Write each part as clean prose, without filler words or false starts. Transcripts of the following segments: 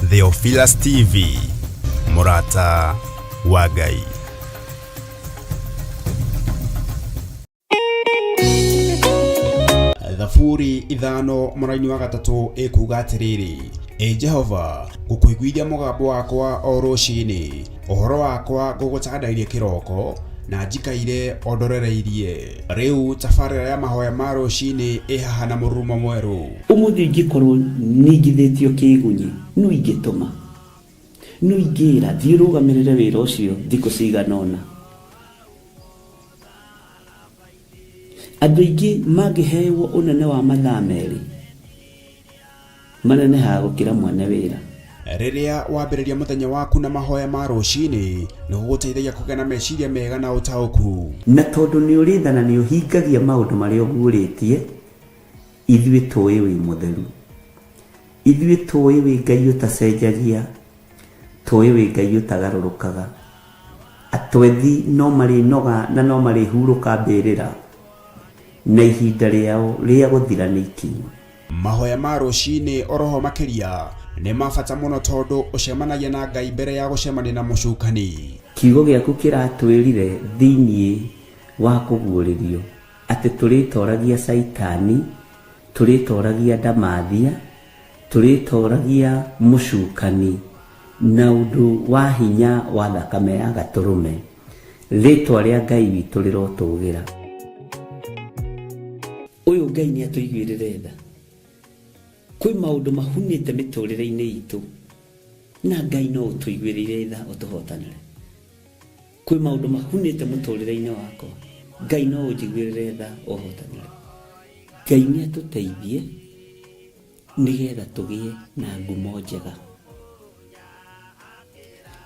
Theophilus TV, mũrata wa Ngai. Thaburi 5 mũraini wa 3 ĩkuga atĩrĩrĩ, Ĩ Jehova, ngũkũiguithia mũgambo wakwa o rũcinĩ, ũhoro wakwa ngũgũtandairie kĩroko, na njikaire o ndorereirie. Rĩu tabarĩra ya mahoya ma rũcinĩ ĩ haha na mũrurumo mwerũ. Ũmũthĩ ingĩkorwo ningithĩtio kĩĩgunyĩ, nũ ingĩtũma? Nũ ingĩĩra, 'Thiĩ ũrũgamĩrĩre wĩra ũcio thikũ cigana ũna'? Andũ aingĩ mangĩhewo ũnene wa mathaa merĩ, manenehaga gũkĩra mwene wĩra. Rĩrĩa wambĩrĩria mũthenya waku na mahoya ma rũcinĩ, nĩ gũgũteithagia kũgĩa na meciria mega na ũtaũku. Na tondũ nĩ ũrĩ tha na nĩ ũhingagia maũndũ marĩa ũguũrĩtie, ithuĩ tũĩ wĩ mũtheru. Ithuĩ tũĩ wĩ Ngai ũtacenjagia, Tũĩ wĩ Ngai ũtagarũrũkaga. Atwethi no marĩnoga na no marĩhurũka mbĩrĩra, na ihinda rĩao rĩa gũthira nĩ ikinyu. Mahoya ma rũcinĩ oroho makĩria nĩ ma bata mũno tondũ ũcemanagia na Ngai mbere ya gũcemania na mũcukani. Kiugo gĩaku kĩratwĩrire thĩinĩ wa kũguũrĩrio atĩ tũrĩtoragia Caitani, tũrĩtoragia ndamathia, Tũrĩtooragia mũcukani na ũndũ wa hinya wa thakame ya Gatũrũme. Rĩĩtwa rĩa Ngai witũ rĩrotũũgĩra. Ũyũ Ngai nĩ atũiguĩrĩre tha. Kwĩ maũndũ mahunĩte mĩtũrĩre-inĩ itũ na Ngai no ũtũiguĩrĩire tha ũtũhotanĩre. Kwĩ maũndũ mahunĩte mũtũrĩre-inĩ wakwa Ngai no ũnjiguĩrĩre tha ũhotanĩre. Ngai nĩ atũteithie. Nĩgetha tũgĩe na ngumo njega.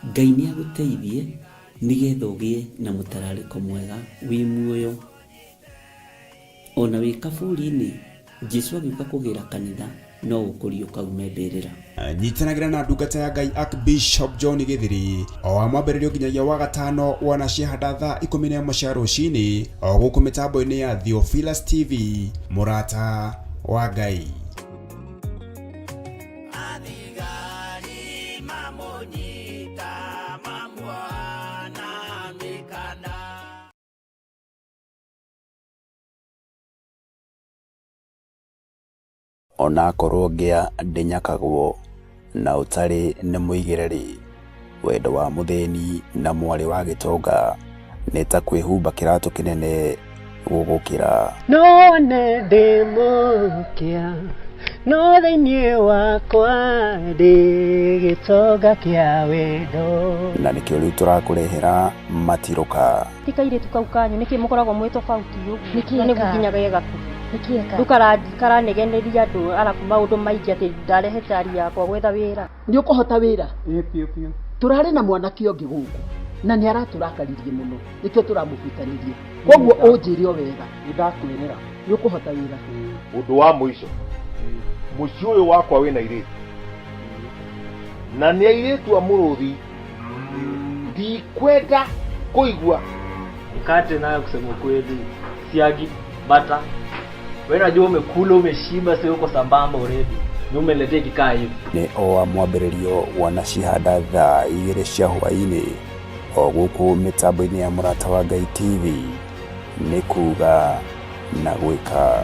Ngai nĩ agũteithie nĩgetha ũgĩe na mũtararĩko mwega wĩ muoyo. Ona wĩ kaburi-inĩ, Jesu agĩũka kũgĩra kanitha no ũkũriũka ume mbĩrĩra. Nyitanagĩra na ndungata ya Ngai Archbishop John Gĩthiri o wa mwambĩrĩrio nginyagia wa gatano wana ciahanda thaa 11 cia rũcinĩ o gũkũ mĩtambo-inĩ ya Theophilus TV, mũrata wa Ngai. Athigari mamũnyita mamuoha na mĩkanda. Onakorwo ngĩa ndĩnyakagwo na ũtarĩ nĩ mũigĩre-rĩ, wendo wa mũthĩni na mwarĩ wa gĩtonga nĩ ta kwĩhumba kĩratũ kĩnene gũgũkĩra. No nĩ ndĩ mũkĩa, no thĩinĩ wakwa ndĩ gĩtonga kĩa wendo. Na nĩkĩo rĩu tũrakũrehera matirũka. Ti kairĩtu kau kanyu nĩkĩ mũkoragwo mwĩ tofauti ũguo Nĩkĩ na nĩ eka? gũkinya ge gakuhĩ Nĩkĩ eka? rĩu karanegeneria andũ arabu maũndũ maingĩ atĩ ndarehe cari yakwa gwetha wĩra. Nĩ ũkũhota wĩra? Ĩĩ biũ biũ. Tũrarĩ na mwanake ũngĩ gũkũ na nĩ aratũrakaririe mũno nĩkĩo tũramũbutanirie. Koguo ũnjĩre o wega. Nĩ ndakwĩrĩra. Nĩ ũkũhota wĩra? Ũndũ wa mũico, mũciĩ ũyũ wakwa wĩna airĩtu na nĩ airĩtu a mũrũthi ndikwenda kũigua. Mkate nayo kusema ukweli, siagi, bata. Wewe unajua umekula umeshiba, sio uko sambamba already. Ni umeniletea ikikaa hivi. Nĩ o wa mwambĩrĩrio wanacihanda thaa 2 cia hwaĩ-inĩ o gũkũ mĩtambo-inĩ ya Mũrata wa Ngai TV nĩ kuga na gwĩka.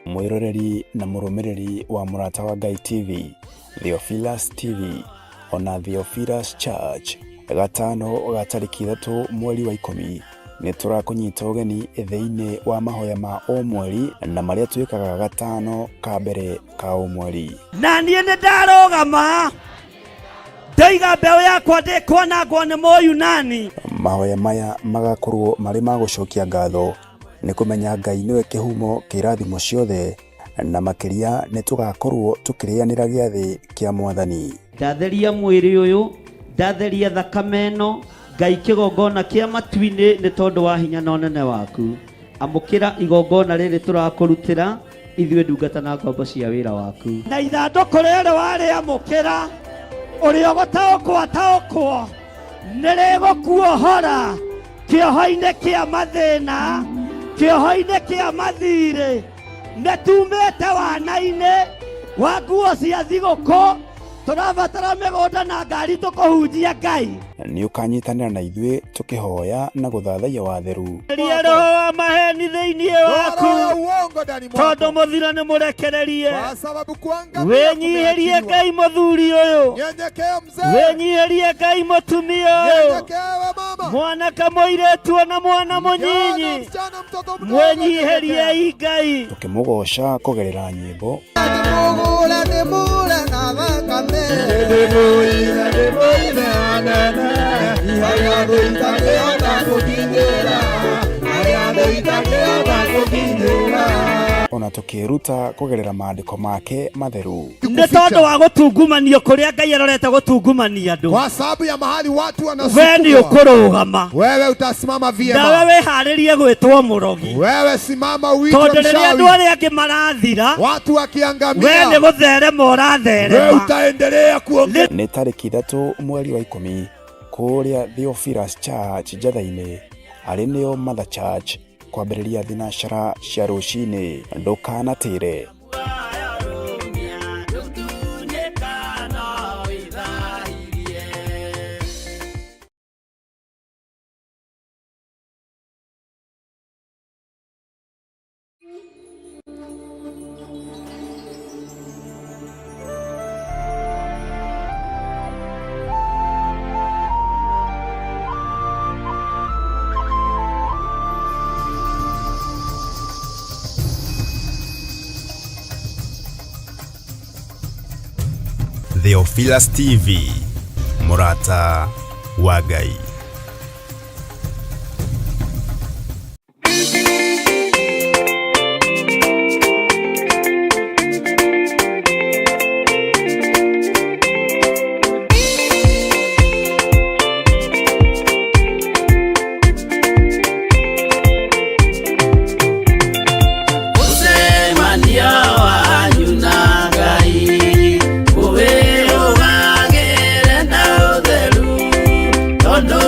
Mwĩroreri na mũrũmĩrĩri wa Mũrata wa Ngai TV, Theophilus TV, ona Theophilus Church, gatano ga tarĩki 3 mweri wa 10 nĩ tũrakũnyita ũgeni thĩinĩ wa mahoya ma o mweri na marĩa twĩkaga gatano ka mbere ka o mweri. Na niĩ nĩ ndarũgama ndoiga mbeũ yakwa ndĩkwanangwo nĩ Mũyunani. Mahoya maya magakorwo marĩ ma gũcokia ngatho nĩ kũmenya Ngai nĩwe kĩhumo kĩa irathimo ciothe, na makĩria nĩ tũgakorwo tũkĩrĩanĩra gĩathĩ kĩa Mwathani. Ndatheria mwĩrĩ ũyũ, ndatheria thakame ĩno, Ngai kĩgongona kĩa matu-inĩ nĩ tondũ wa hinya na ũnene waku. Amũkĩra igongona rĩrĩ tũrakũrutĩra ithuĩ ndungata na ngombo cia wĩra waku. Na ithandũkũ rĩrĩ warĩamũkĩra ũrĩa ũgũtaũkwo ataũkwo nĩ rĩgũkuohora kĩoho-inĩ kĩa mathĩna, kĩoho-inĩ kĩa mathirĩ. Nĩ tumĩte wana-inĩ wa nguo cia thigũkũ, tũrabatara mĩgũnda na ngari tũkũhunjia Ngai. Nĩ ũkanyitanĩra na ithuĩ tũkĩhoya na gũthathaiya watheru. Eheria roho wa maheni thĩinĩ waku, tondũ mũthiro nĩ mũrekererie. Wĩnyihĩrie Ngai mũthuri ũyũ, wĩnyihĩrie Ngai mũtumia ũyũ, mwanake mũirĩtu ona mwana mũnyinyi, mwĩnyihĩriei Ngai. Tũkĩmũgooca kũgerera nyĩmbo, ona tũkĩĩruta kũgerera maandĩko make matheru. Nĩ tondũ wa gũtungumanio kũrĩa Ngai arorete gũtungumania andũ. Kwa sababu ya mahali watu We nĩ wanasukumwa, ũkũrũgama. wewe utasimama vyema. Nawe wĩharĩrie gwĩtwo mũrogi. Wewe simama uitwe Tondũ rĩrĩa andũ mchawi. arĩa angĩ marathira, Watu we wakiangamia, nĩ gũtherema wewe ũratherema. utaendelea kuongea. Nĩ tarĩki 3 mweri wa 10 kũrĩa Theophilus Church Njatha-inĩ, arĩ nĩo Mother Church, kwambĩrĩria thinacara cia rũcinĩ. Ndũkanatĩre. Theophilus TV, mũrata wa Ngai. Mũcemanio wanyu na Ngai ũwĩrũgagĩre na ũtheru, tondũ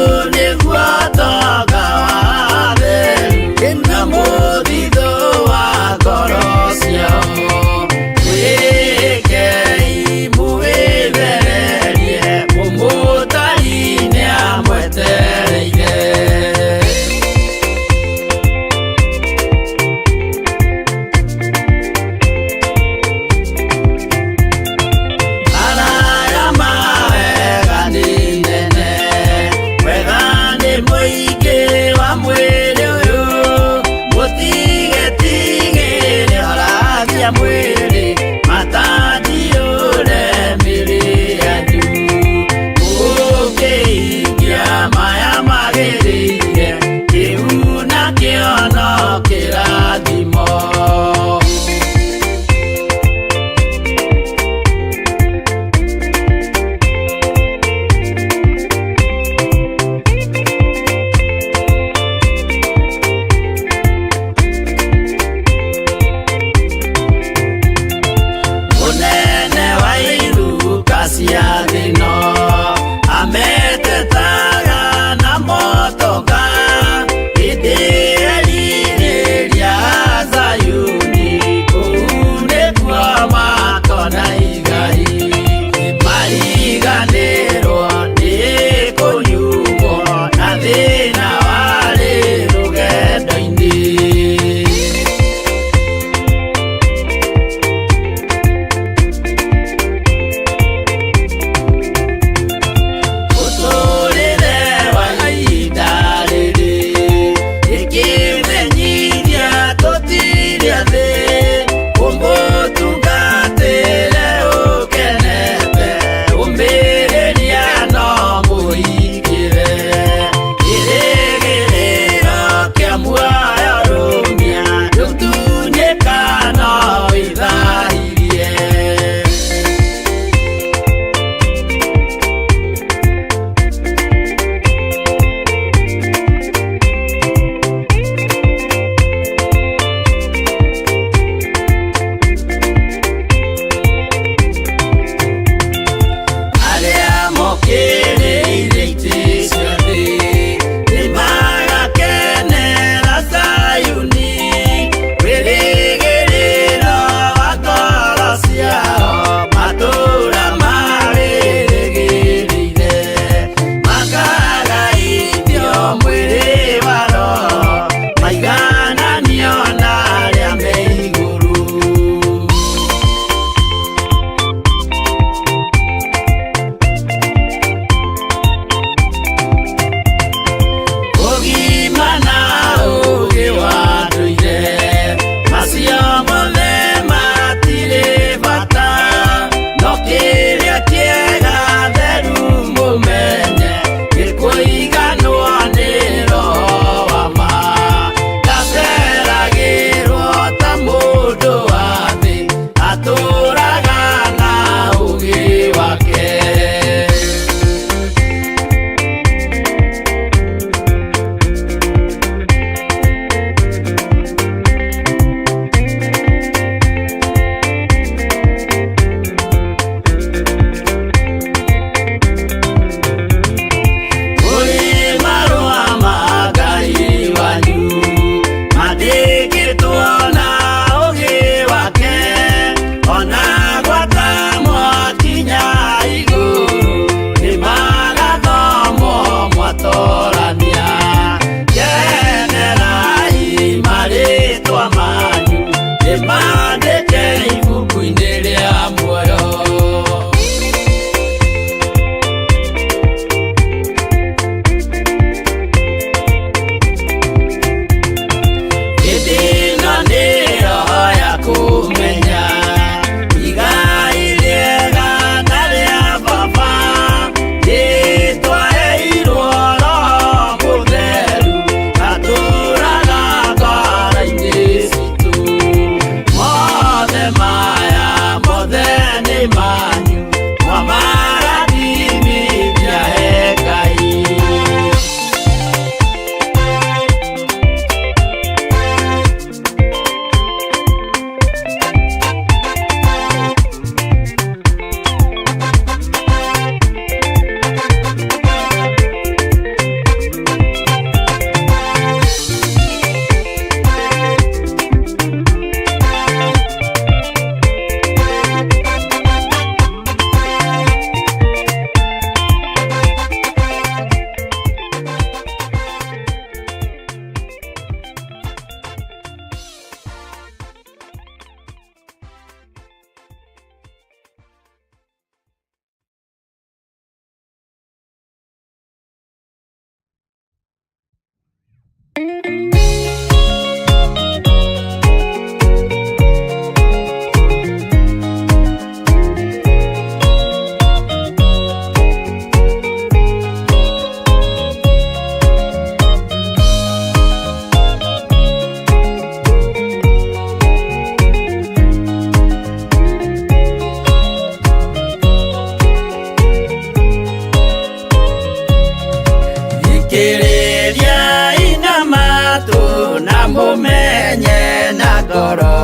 ngoro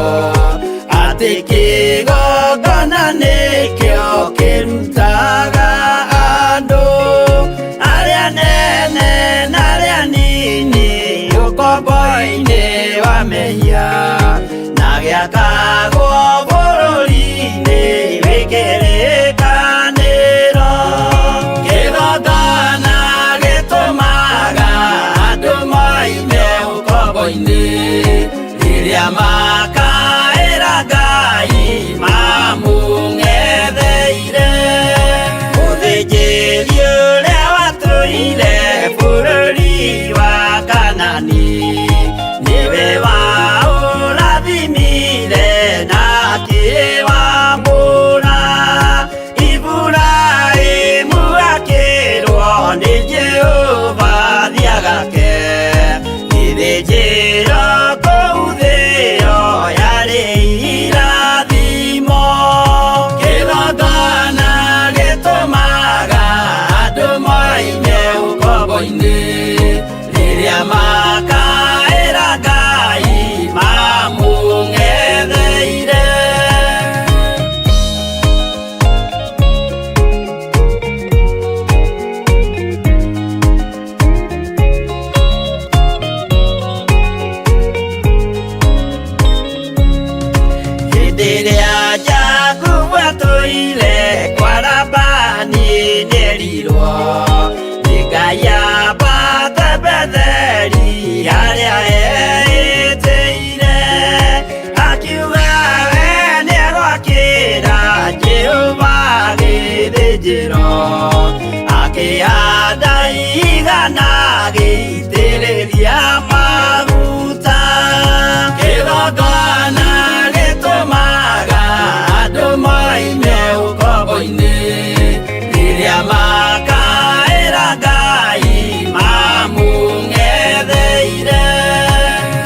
atĩ kĩgongona nĩkĩo kĩrutaga andũ arĩa nene na arĩa nini ũkombo-inĩ wa mehia na gĩakagwo bũrũri-inĩ wĩ kĩrĩkanĩro. Kĩgongona gĩtũmaga andũ moime ũkombo-inĩ rĩrĩa makaĩra Ngai mamũng'etheire. Mũthĩnjĩri ũrĩa watũire bũrũri wa Kanani nĩwe waũrathimire na akĩwamũra. Iburahĩmu akĩrwo nĩ Jehova thiĩ agake gĩthĩnjĩro kũu thĩo yarĩ irathimo. Kĩgongona gĩtũmaga andũ moime ũkombo-inĩ rĩrĩa makaĩra Ngai mamũng'etheire. Hĩndĩ ĩrĩa Jakubu atũire kwa Labani nĩerirwo nĩ Ngai ambate Betheli harĩa eĩtĩire. Akiuga we nĩegwakĩra Jehova gĩthĩnjĩro, akĩhanda igana agĩitĩrĩria maguta. Kĩgongona gĩtũmaga andũ moime ũkombo-inĩ rĩrĩa makaĩra Ngai mamũng'etheire.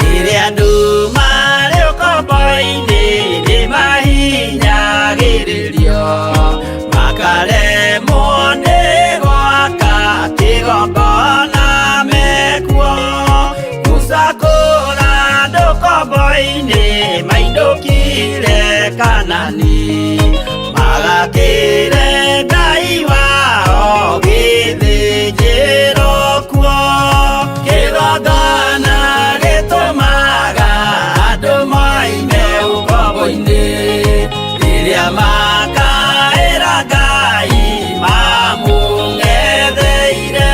Rĩrĩa andũ marĩ ũkombo-inĩ nĩmahinyagĩrĩrio makaremwo nĩ gwaka kĩgongona mekuo. Musa kũra andũ ũkombo-inĩ mainũkire Kanani magakĩre Ngai wao gĩthĩnjĩro kuo. Kĩgongona gĩtũmaga andũ moime ũkombo-inĩ rĩrĩa makaĩra Ngai mamũng'etheire.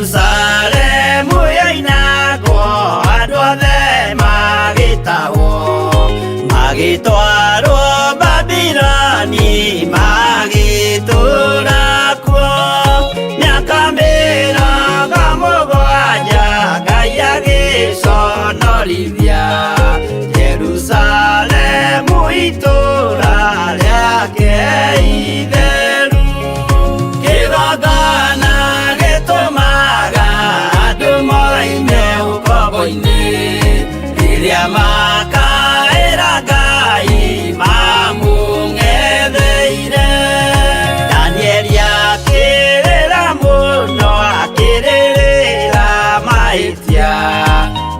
Jerusalemu yoinagwo andũ othe magĩtahwo magĩtwarwo Babiloni magĩtũũra kuo mĩaka mĩrongo mũgwanja Ngai agĩconorithia Jerusalemu itũũra rĩake itheru. Kĩgongona gĩtũmaga andũ moime ũkombo-inĩ rĩrĩa makaĩra Ngai mamũng'etheire. Danieli akĩrĩra mũno akĩrĩrĩra mahĩtia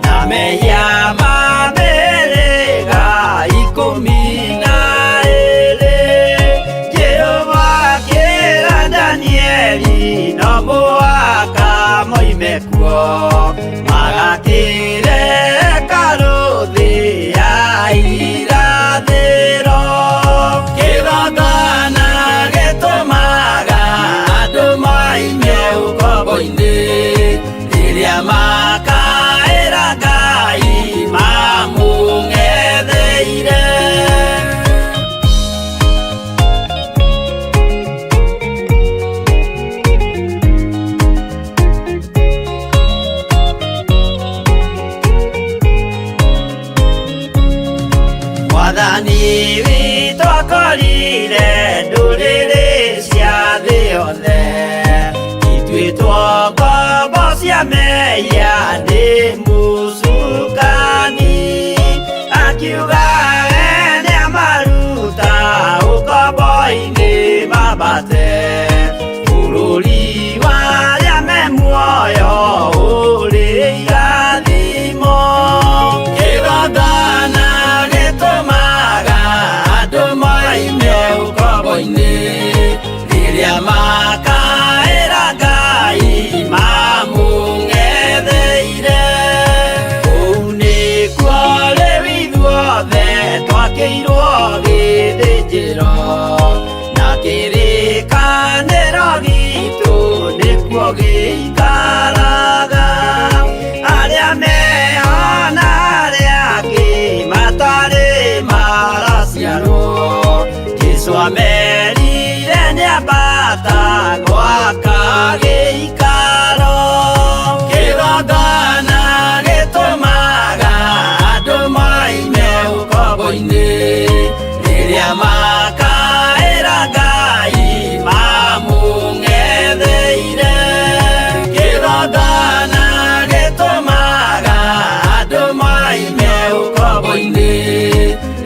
na mehia ma mĩhĩrĩga 12. Jehova akĩra Danieli no mũhaka moime kuo magakĩre hekarũ thĩ ya irathĩro. Kĩgongona gĩtũmaga andũ moime ũkombo-inĩ rĩrĩa makaĩra Ngai mamũng'etheire. Mwathani witũ akorire ndũrĩrĩ cia thĩ yothe ituĩtwo ngombo cia mehia nĩ mũcukani. Akiuga Muoyo ũrĩ irathimo. Kĩgongona gĩtũmaga andũ moime ũkombo-inĩ, rĩrĩa makaĩra Ngai mamũng'etheire. Kũu nĩkuo rĩu ithuothe twakĩirwo gĩthĩnjĩro, na kĩrĩkanĩro gitũ nĩkuo gĩikaraga. Arĩa meho na arĩa angĩ matarĩ maraciarwo, Jesũ amerire nĩambata gwaka gĩikaro. Kĩgongona gĩtũmaga andũ moime ũkombo-inĩ, rĩrĩa makaĩra Ngai mamũng'etheire. Kĩgongona gĩtũmaga andũ moime ũkombo-inĩ,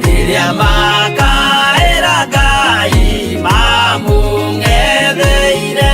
rĩrĩa makaĩra Ngai mamũng'etheire.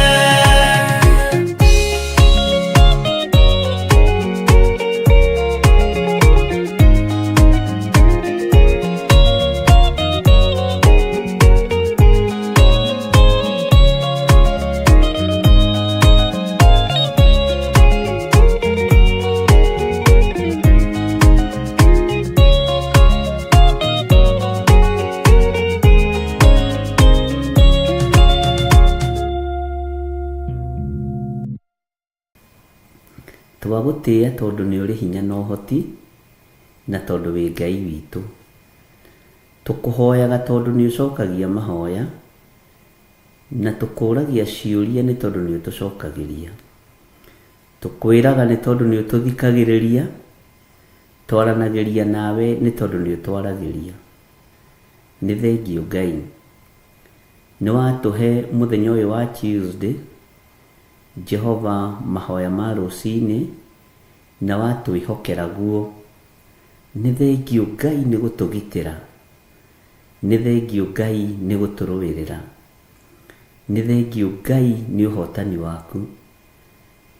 Twagũtĩĩa tondũ nĩ ũrĩ hinya na ũhoti, na tondũ wĩ Ngai witũ. Tũkũhoyaga tondũ nĩ ũcokagia mahoya, na tũkũragia ciũria nĩ tondũ nĩ ũtũcokagĩria. Tũkwĩraga nĩ tondũ nĩ ũtũthikagĩrĩria, twaranagĩria nawe nĩ tondũ nĩ ũtwaragĩria. Nĩ thengiũ Ngai. Nĩ watũhe mũthenya ũyũ wa Tuesday, Jehova mahoya ma rũcinĩ, na watwĩhokera guo. Nĩ thengiũ Ngai nĩ gũtũgitĩra. Nĩ thengiũ Ngai nĩ gũtũrũĩrĩra. Nĩ thengiũ Ngai nĩ ũhotani waku.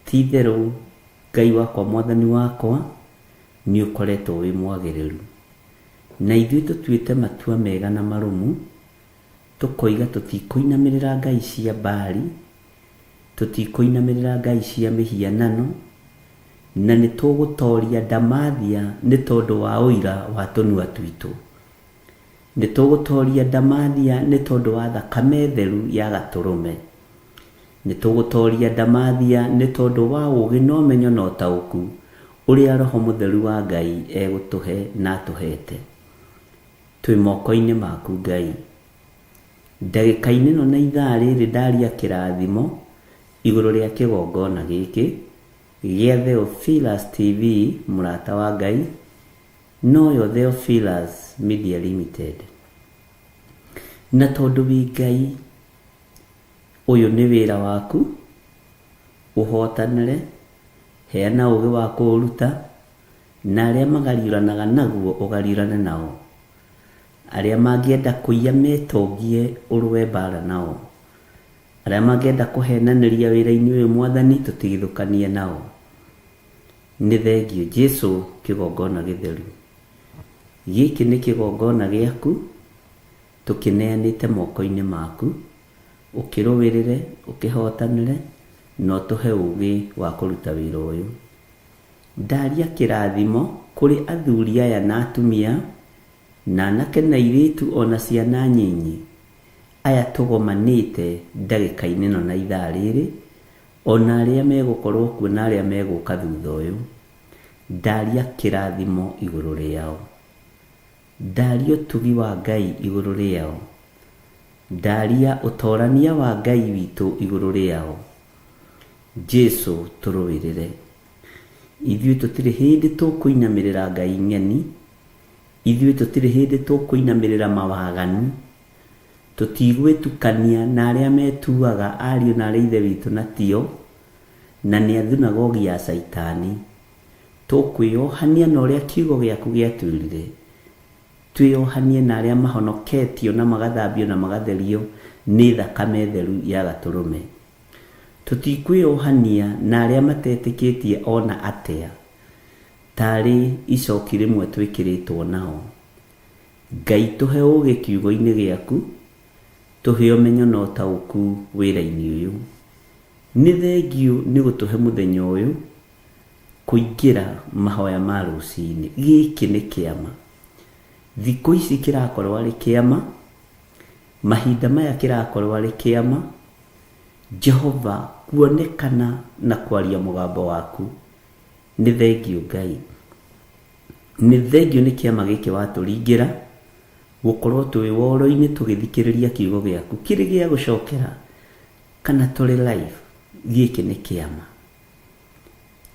Ti itherũ Ngai wakwa mwathani wakwa nĩ ũkoretwo wĩ mwagĩrĩru. Na ithuĩ tũtuĩte matua mega na marũmu, tũkoiga tũtikũinamĩrĩra ngai cia Baali, tũtikũinamĩrĩra ngai cia mĩhianano, na nĩ tũgũtoria ndamathia nĩ tondũ wa ũira wa tũnua twitũ. Nĩ tũgũtoria ndamathia nĩ tondũ wa thakame theru ya gatũrũme. Nĩ tũgũtoria ndamathia nĩ tondũ wa ũũgĩ na ũmenyo na ũtaũku ũrĩa Roho Mũtheru wa Ngai egũtũhe na atũhete. Twĩ moko-inĩ maku Ngai. Ndagĩka-inĩ ĩno na ithaa rĩrĩ ndaria kĩrathimo igũrũ rĩa kĩgongona gĩkĩ gĩa Theophilus TV mũrata wa Ngai, noyo Theophilus Media Limited. Na tondũ wĩ Ngai, ũyũ nĩ wĩra waku, ũhotanĩre, heana ũũgĩ wa kũũruta, na arĩa magariũranaga naguo ũgariũrane nao. Arĩa mangĩenda kũiya metongie ũrũe mbara nao. Arĩa mangĩenda kũhenanĩria wĩra-inĩ ũyũ Mwathani tũtigithũkanie nao. Nĩ thengiũ Jesu kĩgongona gĩtheru. Gĩkĩ nĩ kĩgongona gĩaku, tũkĩneanĩte moko-inĩ maku, ũkĩrũĩrĩre, ũkĩhotanĩre, na ũtũhe ũũgĩ wa kũruta wĩra ũyũ. Ndaria kĩrathimo kũrĩ athuri aya na atumia, na anake na airĩtu ona ciana nyinyi, aya tũgomanĩte ndagĩka-inĩ ĩno na ithaa rĩrĩ, ona arĩa megũkorwo kuo na arĩa megũka thutha ũyũ. Ndaria kĩrathimo igũrũ rĩao. Ndaria ũtugi wa Ngai igũrũ rĩao. Ndaria ũtorania wa Ngai witũ igũrũ rĩao. Jesu tũrũĩrĩre. Ithuĩ tũtirĩ hĩndĩ tũkũinamĩrĩra Ngai ng'eni, ithuĩ tũtirĩ hĩndĩ tũkũinamĩrĩra mawaganu, tũtigwĩtukania na arĩa metuaga ariũ na arĩa ithe witũ na tio, na nĩ a thunagogi ya Caitani. Tũkwĩyohania na ũrĩa kiugo gĩaku gĩatwĩrire. Twĩyohanie na arĩa mahonoketio na magathambio na magatherio nĩ thakame theru ya gatũrũme. Tũtikwĩyohania na arĩa matetĩkĩtie ona atĩa, tarĩ icoki rĩmwe twĩkĩrĩtwo nao. Ngai tũhe ũũgĩ kiugo-inĩ gĩaku, tũhe ũmenyo na ũtaũku wĩra-inĩ ũyũ. Nĩ thengiũ nĩ gũtũhe mũthenya ũyũ kũingĩra mahoya ma rũcinĩ. Gĩkĩ nĩ kĩama. Thikũ ici kĩrakorwo arĩ kĩama, mahinda maya kĩrakorwo arĩ kĩama, Jehova kuonekana na kwaria mũgambo waku. Nĩ thengiũ Ngai. Nĩ thengiũ nĩ kĩama gĩkĩ watũringĩra, gũkorwo twĩ woro-inĩ tũgĩthikĩrĩria kiugo gĩaku kĩrĩ gĩa gũcokera kana tũrĩ live. Gĩkĩ nĩ kĩama.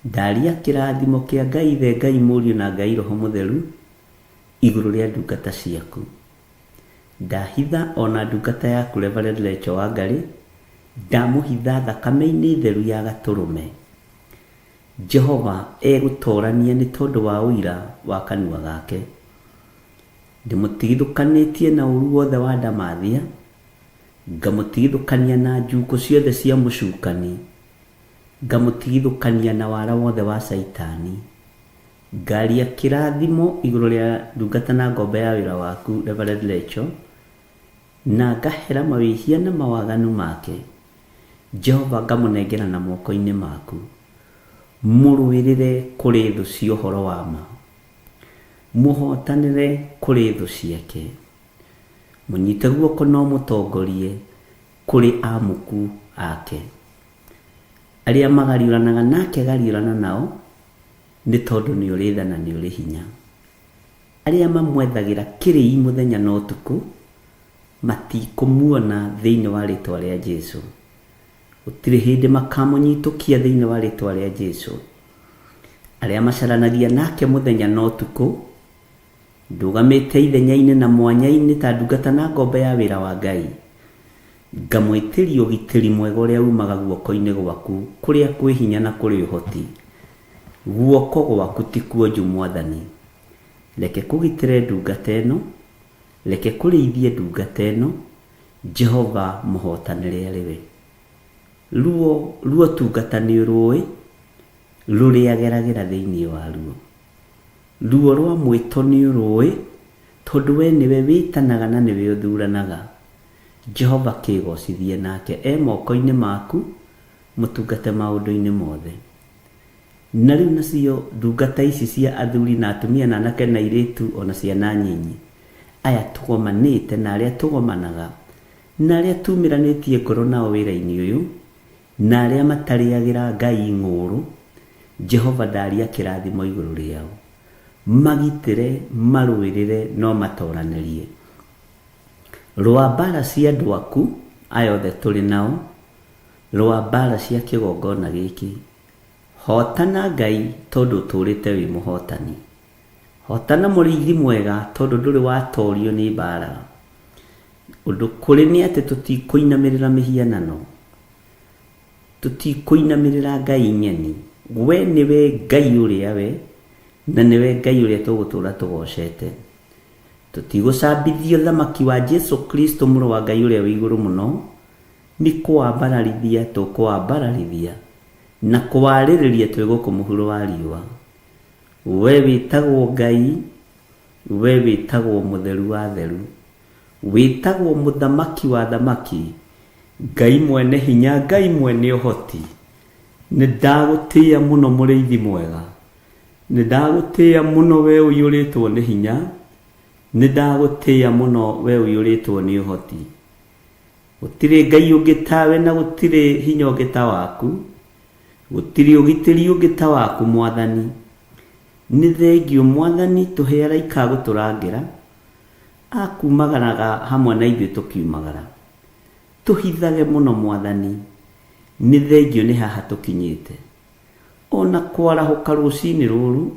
Ndaria kĩrathimo kĩa Ngai Ithe, Ngai Mũriũ na Ngai Roho Mũtheru igũrũ rĩa ndungata ciaku. Ndahitha ona ndungata yaku Reverend Rachel Wangari, ndamũhitha thakame-inĩ theru ya gatũrũme. Jehova egũtorania nĩ tondũ wa ũira wa kanua gake. Ndĩmũtigithũkanĩtie na ũru wothe wa ndamathia, ngamũtigithũkania na njukũ ciothe cia mũcukani, ngamũtigithũkania na wara wothe wa Caitani. Ngaria kĩrathimo igũrũ rĩa ndungata na ngombo ya wĩra waku Reverend Rachel, na ngahera mawĩhia na mawaganu make. Jehova ngamũnengera na moko-inĩ maku. Mũrũĩrĩre kũrĩ thũ cia ũhoro wa ma. Mũhotanĩre kũrĩ thũ ciake. Mũnyite guoko no mũtongorie kũrĩ amuku ake. Arĩa magariũranaga nake gariũrana nao, nĩ tondũ nĩ ũrĩ tha na nĩ ũrĩ hinya. Arĩa mamwethagĩra kĩrĩi mũthenya na ũtukũ, matikũmuona thĩinĩ wa rĩtwa rĩa Jesu. Gũtirĩ hĩndĩ makamũnyitũkia thĩinĩ wa rĩtwa rĩa Jesu. Arĩa macaranagia nake mũthenya na ũtukũ, ndũgamĩte ithenya-inĩ na mwanya-inĩ ta ndungata na ngombo ya wĩra wa Ngai. Ngamwĩtĩria ũgitĩri mwega ũrĩa umaga guoko-inĩ gwaku, kũrĩa kwĩ hinya na kũrĩ ũhoti. Guoko gwaku ti kuonju Mwathani. Reke kũgitĩre ndungata ĩno, reke kũrĩithie ndungata ĩno, Jehova mũhotanĩre arĩ we. Ruo ruo tungata nĩ ũrũĩ, rũrĩa ageragĩra thĩinĩ wa ruo. Ruo rwa mwĩto nĩ ũrũĩ, tondũ we nĩwe wĩtanaga na nĩwe ũthuranaga. Jehova kĩgocithie nake e moko-inĩ maku, mũtungate maũndũ-inĩ mothe. Na rĩu nacio ndungata ici cia athuri na atumia na anake na airĩtu ona ciana nyinyi, aya tũgomanĩte na arĩa tũgomanaga, na arĩa tumĩranĩtie ngoro nao wĩra-inĩ ũyũ, na arĩa matarĩagĩra Ngai ng'ũũrũ, Jehova ndaria kĩrathimo igũrũ rĩao. Magitĩre, marũĩrĩre, no matoranĩrie. Rũa mbara cia andũ aku, aya othe tũrĩ nao, rũa mbara cia kĩgongona gĩkĩ. Hotana Ngai tondũ ũtũũrĩte wĩ mũhotani. Hotana mũrĩithi mwega tondũ ndũrĩ watorio nĩ mbara. Ũndũ kũrĩ nĩ atĩ tũtikũinamĩrĩra mĩhianano. Tũtikũinamĩrĩra Ngai ng'eni. We nĩwe Ngai ũrĩa we, na nĩwe Ngai ũrĩa tũgũtũũra tũgocete. Tũtigũcambithio thamaki wa Jesu Kristo mũrũ wa Ngai ũrĩa wĩ igũrũ mũno, nĩ kũwambararithia tũkũwambararithia na kũwarĩrĩria twĩ gũkũ mũhuro wa riũa. We wĩtagwo Ngai, we wĩtagwo mũtheru wa theru, wĩtagwo mũthamaki wa thamaki, Ngai mwene hinya, Ngai mwene ũhoti. Nĩ ndagũtĩĩa mũno mũrĩithi mwega, nĩ ndagũtĩĩa mũno we ũiyũrĩtwo nĩ hinya, nĩ ndagũtĩĩa mũno we ũiyũrĩtwo nĩ ũhoti. Gũtirĩ Ngai ũngĩ tawe na gũtirĩ hinya ũngĩ ta waku, gũtirĩ ũgitĩri ũngĩ ta waku Mwathani. Nĩ thengiũ Mwathani tũhe araika a gũtũrangĩra, a kumagaraga hamwe na ithuĩ tũkiumagara. Tũhithage mũno Mwathani, nĩ thengiũ nĩ haha tũkinyĩte. Ona kwarahũka rũcinĩ rũrũ,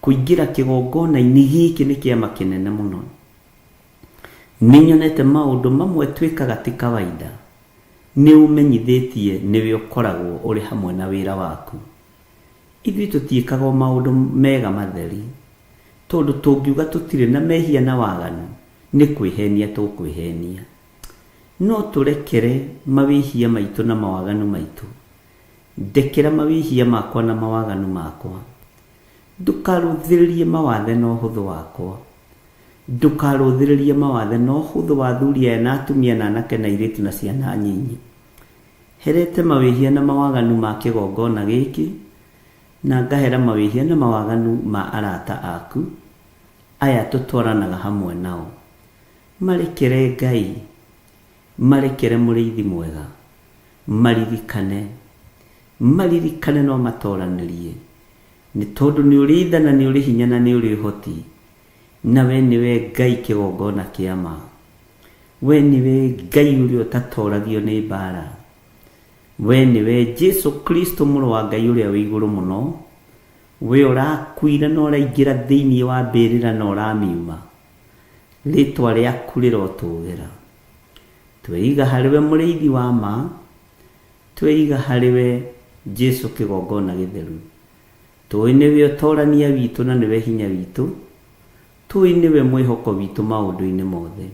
kũingĩra kĩgongona-inĩ gĩkĩ nĩ kĩama kĩnene mũno. Nĩ nyonete maũndũ mamwe twĩkaga ti kawaida. Nĩ ũmenyithĩtie nĩwe ũkoragwo ũrĩ hamwe na wĩra waku. Ithuĩ tũtiĩkaga o maũndũ mega matheri, tondũ tũngiuga tũtirĩ na mehia na waganu, nĩ kwĩhenia tũkwĩhenia. No tũrekere mawĩhia maitũ na mawaganu maitũ. Ndekera mawĩhia makwa na mawaganu makwa. Ndũkarũthĩrĩrie mawathe na ũhũthũ wakwa. Ndũkarũthĩrĩrie mawathe na ũhũthũ wa athuri aya na atumia na anake na airĩtu na ciana nyinyi. Herete mawĩhia na mawaganu ma kĩgongona gĩkĩ, na ngahera mawĩhia na mawaganu ma arata aku aya tũtwaranaga hamwe nao. Marekere Ngai, marekere mũrĩithi mwega, maririkane, maririkane no matoranĩrie, nĩ tondũ nĩ ũrĩ tha na nĩ ũrĩ hinya na nĩ ũrĩ ũhoti, na we nĩwe Ngai kĩgongona kĩa ma. We nĩwe Ngai ũrĩa ũtatoragio nĩ mbara. We nĩwe Jesu Kristo mũrũ wa Ngai ũrĩa wĩ igũrũ mũno, we ũrakuire na ũraingĩra thĩinĩ wa mbĩrĩra na ũramiuma. Rĩtwa rĩaku rĩrotũgĩra. Tweiga harĩ we mũrĩithi wa ma, tweiga harĩ we Jesu kĩgongona gĩtheru. Tũĩ nĩwe ũtorania witũ na nĩwe hinya witũ, tũĩ nĩwe mwĩhoko witũ maũndũ-inĩ mothe.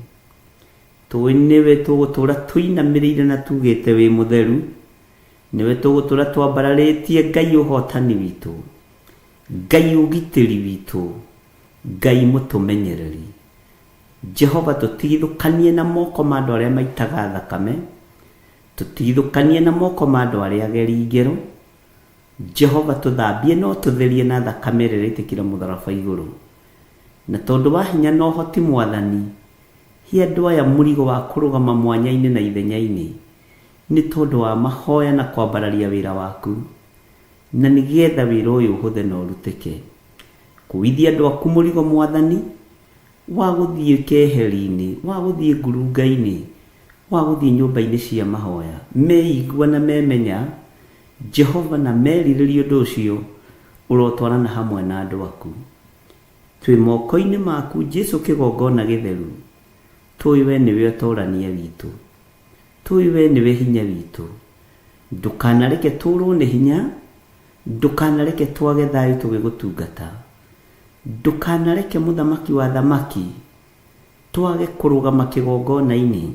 Tũĩ nĩwe tũgũtũra tũinamĩrĩire na tugĩte wĩ mũtheru, nĩwe tũgũtũra twambararĩtie Ngai ũhotani witũ, Ngai ũgitĩri witũ, Ngai mũtũmenyereri. Jehova tũtigithũkanie na moko ma andũ arĩa maitaga thakame, tũtigithũkanie na moko ma andũ arĩa ageri ngero. Jehova tũthambie no tũtherie na thakame ĩrĩa ĩraitĩkĩra mũtharaba igũrũ. Na tondũ wa hinya na ũhoti Mwathani, he andũ aya mũrigo wa kũrũgama mwanya-inĩ na ithenya-inĩ, nĩ tondũ wa mahoya na kwambararia wĩra waku, na nĩgetha wĩra ũyũ ũhũthe na ũrutĩke. Kuithia andũ aku mũrigo Mwathani, wa gũthiĩ keheri-inĩ, wa gũthiĩ ngurunga-inĩ, wa gũthiĩ nyũmba-inĩ cia mahoya, meigua na memenya Jehova na merirĩria ũndũ ũcio, ũrotwarana hamwe na andũ aku. Twĩ moko-inĩ maku Jesu kĩgongona gĩtheru, tũĩ we nĩwe ũtorania witũ, tũĩ we nĩwe hinya witũ. Ndũkanareke tũrwo nĩ hinya, ndũkanareke twage thayũ tũgĩgũtungata, ndũkanareke mũthamaki wa thamaki twage kũrũgama kĩgongona-inĩ,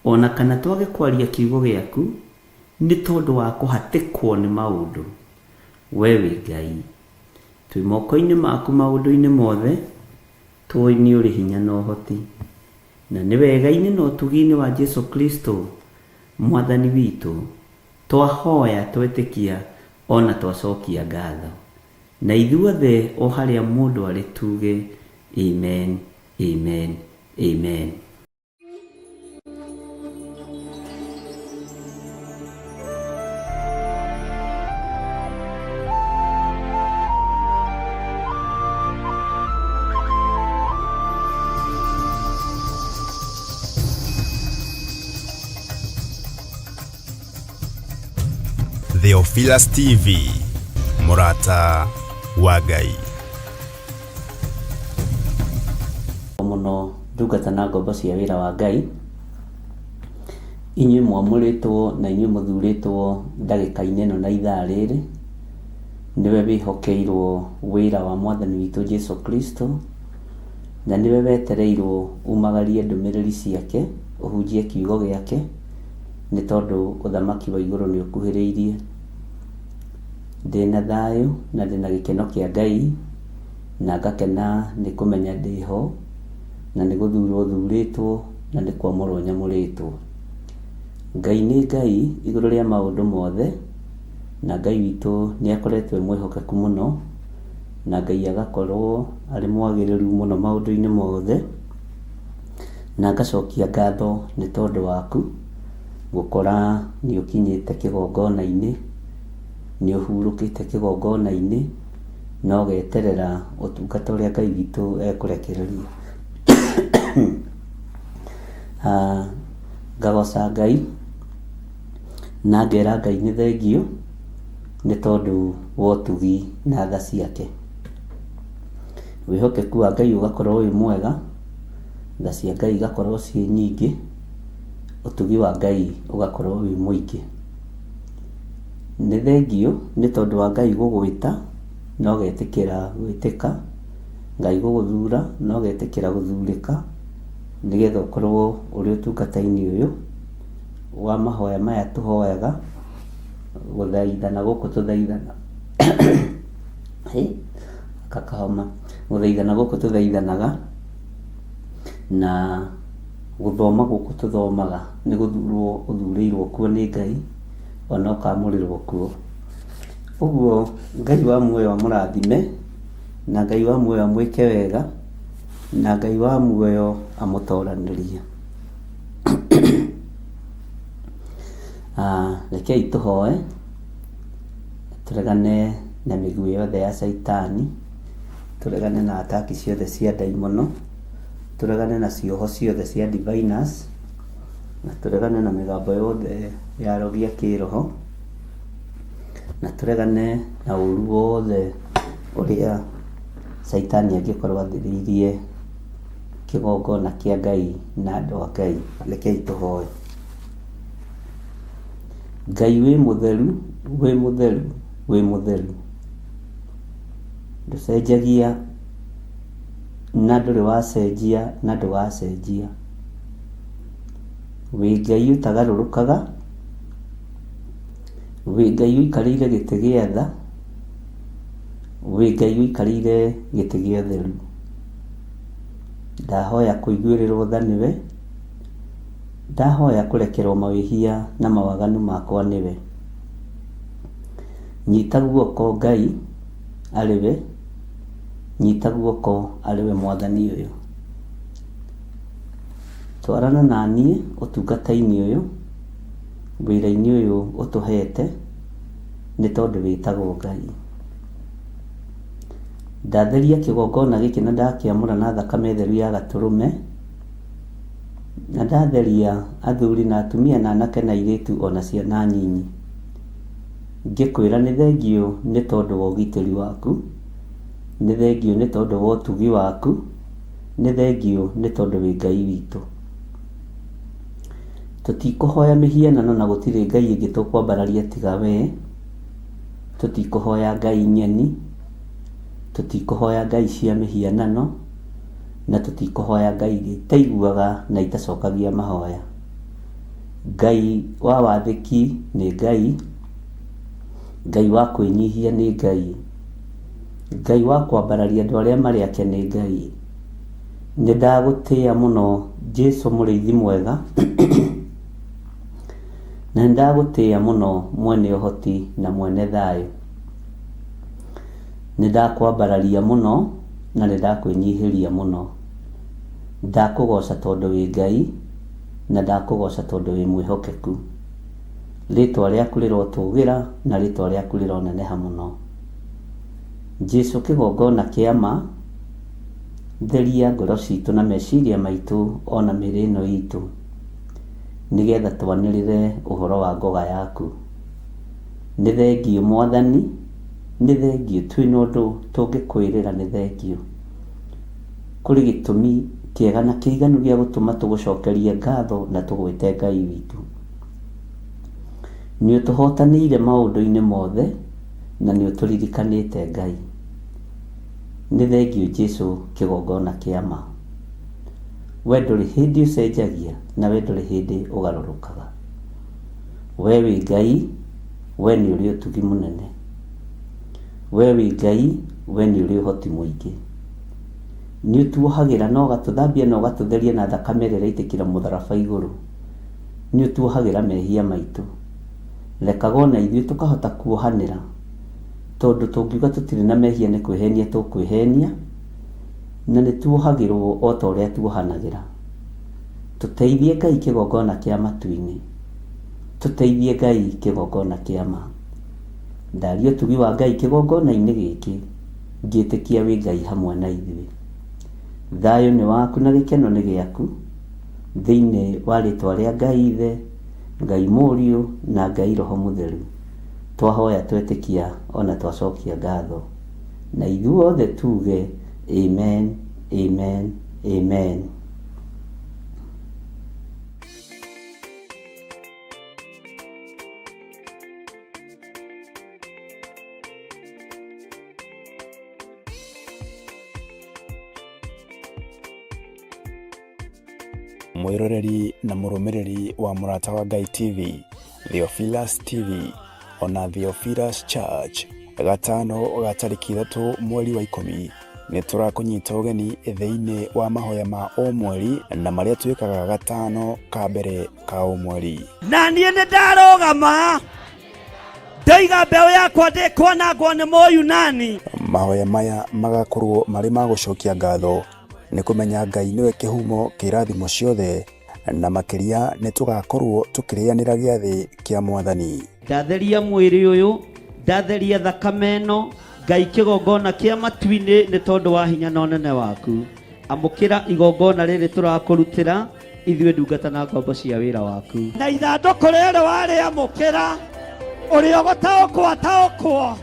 ona kana twage kwaria kiugo gĩaku, nĩ tondũ wa kũhatĩkwo nĩ maũndũ. We wĩ Ngai, twĩ moko-inĩ maku maũndũ-inĩ mothe, tũĩ nĩ ũrĩ hinya na ũhoti, na nĩ wega-inĩ na ũtugi-inĩ wa Jesu Kristo Mwathani witũ, twahoya twetĩkia ona twacokia ngatho. Na ithuothe o harĩa mũndũ arĩ tuge amen, amen, amen. Theophilus TV, mũrata wa Ngai. Mũno ndungata na ngombo cia wĩra wa Ngai, inyuĩ mwamũrĩtwo na inyuĩ mũthurĩtwo ndagĩka-inĩ ĩno na ithaa rĩrĩ, nĩwe wĩhokeirwo wĩra wa Mwathani witũ Jesu Kristo, na nĩwe wetereirwo umagarie ndũmĩrĩri ciake, ũhunjie kiugo gĩake, nĩ tondũ ũthamaki wa igũrũ nĩ ũkuhĩrĩirie. Ndĩna thayũ na ndĩna gĩkeno kĩa Ngai, na ngakena nĩ kũmenya ndĩho, na nĩ gũthurwo thurĩtwo, na nĩ kwamũrwo nyamũrĩtwo. Ngai nĩ Ngai igũrũ rĩa maũndũ mothe, na Ngai witũ nĩ akoretwo e mwĩhokeku mũno, na Ngai agakorwo arĩ mwagĩrĩru mũno maũndũ-inĩ mothe, na ngacokia ngatho nĩ tondũ waku, gũkora nĩ ũkinyĩte kĩgongona-inĩ, nĩ ũhurũkĩte kĩgongona-inĩ, na ũgeterera ũtungata ũrĩa Ngai witũ ekũrekereria. Ngagoca Ngai, na ngera Ngai nĩ thengiũ, nĩ tondũ wa ũtugi na tha ciake. Wĩhokeku wa Ngai ũgakorwo wĩ mwega, tha cia Ngai igakorwo ciĩ nyingĩ, ũtugi wa Ngai ũgakorwo wĩ mũingĩ. Nĩ thengiũ nĩ tondũ wa Ngai gũgwĩta na ũgetĩkĩra gwĩtĩka, Ngai gũgũthura na ũgetĩkĩra gũthurĩka. Nĩgetha ũkorwo ũrĩ ũtungata-inĩ ũyũ wa mahoya maya tũhoyaga, gũthaithana gũkũ tũthaithana hĩ gakahoma, gũthaithana gũkũ tũthaithanaga na gũthoma gũkũ tũthomaga nĩ gũthurwo ũthurĩirwo kuo nĩ Ngai ona ũkamũrĩrwo kuo. Ũguo Ngai wa muoyo amũrathime na Ngai wa muoyo amwĩke wega na Ngai wa muoyo amũtoranĩrie. Rekei tũhoe tũregane na mĩguĩ yothe ya caitani, tũregane na ataki ciothe cia ndaimono, tũregane na cioho ciothe cia diviners, na tũregane na mĩgambo yothe ya arogi a kĩroho, na tũregane na ũru wothe ũrĩa caitani angĩkorwo athĩrĩirie kĩgongona kĩa Ngai na andũ a Ngai. Rekei tũhoe. Ngai wĩ mũtheru, wĩ mũtheru, wĩ mũtheru. Ndũcenjagia na ndũrĩ wacenjia na ndũgacenjia. Wĩ Ngai ũtagarũrũkaga, wĩ Ngai ũikarĩire gĩtĩ gĩa tha, wĩ Ngai ũikarĩire gĩtĩ gĩa ũtheru. Ndahoya kũiguĩrĩrwo tha nĩwe, ndahoya kũrekerwo mawĩhia na mawaganu makwa nĩwe. Nyita guoko Ngai arĩ we, nyita guoko arĩ we Mwathani ũyũ. Twarana na niĩ ũtungata-inĩ ũyũ, wĩra-inĩ ũyũ ũtũhete, nĩ tondũ wĩtagwo Ngai. Ndatheria kĩgongona gĩkĩ na ndakĩamũra na thakame theru ya gatũrũme, na ndatheria athuri na atumia na anake na airĩtu ona ciana nyinyi. Ngĩkwĩra nĩ thengiũ nĩ tondũ wa ũgitĩri waku, nĩ thengiũ nĩ tondũ wa ũtugi waku, nĩ thengiũ nĩ tondũ wĩ Ngai witũ. Tũtikũhoya mĩhianano na gũtirĩ Ngai ĩngĩ tũkwambararia tiga wee. Tũtikũhoya Ngai ng'eni, tũtikũhoya Ngai cia mĩhianano, na tũtikũhoya Ngai iria itaiguaga na itacokagia mahoya. Ngai wa wathĩki nĩ Ngai, Ngai wa kwĩnyihia nĩ Ngai, Ngai wa kwambararia andũ arĩa marĩ ake nĩ Ngai. Nĩ ndagũtĩĩa mũno Jesu mũrĩithi mwega, na nĩ ndagũtĩĩa mũno mwene ũhoti na mwene thayũ. Nĩ ndakwambararia mũno na nĩ ndakwĩnyihĩria mũno. Ndakũgoca tondũ wĩ Ngai na ndakũgoca tondũ wĩ mwĩhokeku. Rĩtwa rĩaku rĩrotũgĩra na rĩtwa rĩaku rĩroneneha mũno. Jesu kĩgongona kĩa ma, theria ngoro citũ na meciria maitũ ona mĩĩrĩ ĩno itũ, nĩgetha twanĩrĩre ũhoro wa ngoga yaku. Nĩ thengiũ Mwathani, nĩ thengiũ, twĩna ũndũ tũngĩkwĩrĩra nĩ thengiũ. Kũrĩ gĩtũmi kĩega na kĩiganu gĩa gũtũma tũgũcokerie ngatho na tũgwĩte Ngai witũ. Nĩ ũtũhotanĩire maũndũ-inĩ mothe na nĩ ũtũririkanĩte Ngai. Nĩ thengiũ Jesu kĩgongona kĩa ma. We ndũrĩ hĩndĩ ũcenjagia na we ndũrĩ hĩndĩ ũgarũrũkaga. We wĩ Ngai, we nĩ ũrĩ ũtugi mũnene. We wĩ Ngai, we nĩ ũrĩ ũhoti mũingĩ. Nĩ ũtuohagĩra na ũgatũthambia na ũgatũtheria na thakame ĩrĩa ĩraitĩkĩra mũtharaba igũrũ. Nĩ ũtuohagĩra mehia maitũ. Rekaga ona ithuĩ tũkahota kuohanĩra, tondũ tũngiuga tũtirĩ na mehia nĩ kwĩhenia tũkwĩhenia, na nĩ tuohagĩrwo o ta ũrĩa tuohanagĩra. Tũteithie Ngai kĩgongona kĩa matu-inĩ. Tũteithie Ngai kĩgongona kĩa ma. Ndaria ũtugi wa Ngai kĩgongona-inĩ gĩkĩ, ngĩtĩkia wĩ Ngai hamwe na ithuĩ. Thayũ nĩ waku na gĩkeno nĩ gĩaku, thĩinĩ wa rĩtwa rĩa Ngai Ithe, Ngai Mũriũ na Ngai Roho Mũtheru. Twahoya twetĩkia ona twacokia ngatho. Na ithuothe tuge amen, amen, amen. Mwĩroreri na mũrũmĩrĩri wa Mũrata wa Ngai TV, Theophilus TV, ona Theophilus Church, gatano ga tarĩki ithatũ mweri wa ikũmi, nĩ tũrakũnyita ũgeni thĩinĩ wa mahoya ma o mweri na marĩa twĩkaga gatano ka mbere ka o mweri. Na niĩ nĩ ndarũgama ndoiga mbeũ yakwa ndĩkwanangwo nĩ Mũyunani. Mahoya maya magakorwo marĩ ma gũcokia ngatho nĩ kũmenya Ngai nĩwe kĩhumo kĩa irathimo ciothe, na makĩria nĩ tũgakorwo tũkĩrĩanĩra gĩathĩ kĩa Mwathani. Ndatheria mwĩrĩ ũyũ, ndatheria thakame ĩno, Ngai kĩgongona kĩa matu-inĩ nĩ tondũ wa hinya na ũnene waku. Amũkĩra igongona rĩrĩ tũrakũrutĩra ithuĩ ndungata na ngombo cia wĩra waku. Na ithandũkũ rĩrĩ warĩamũkĩra, ũrĩa ũgũtaũkwo ataũkwo,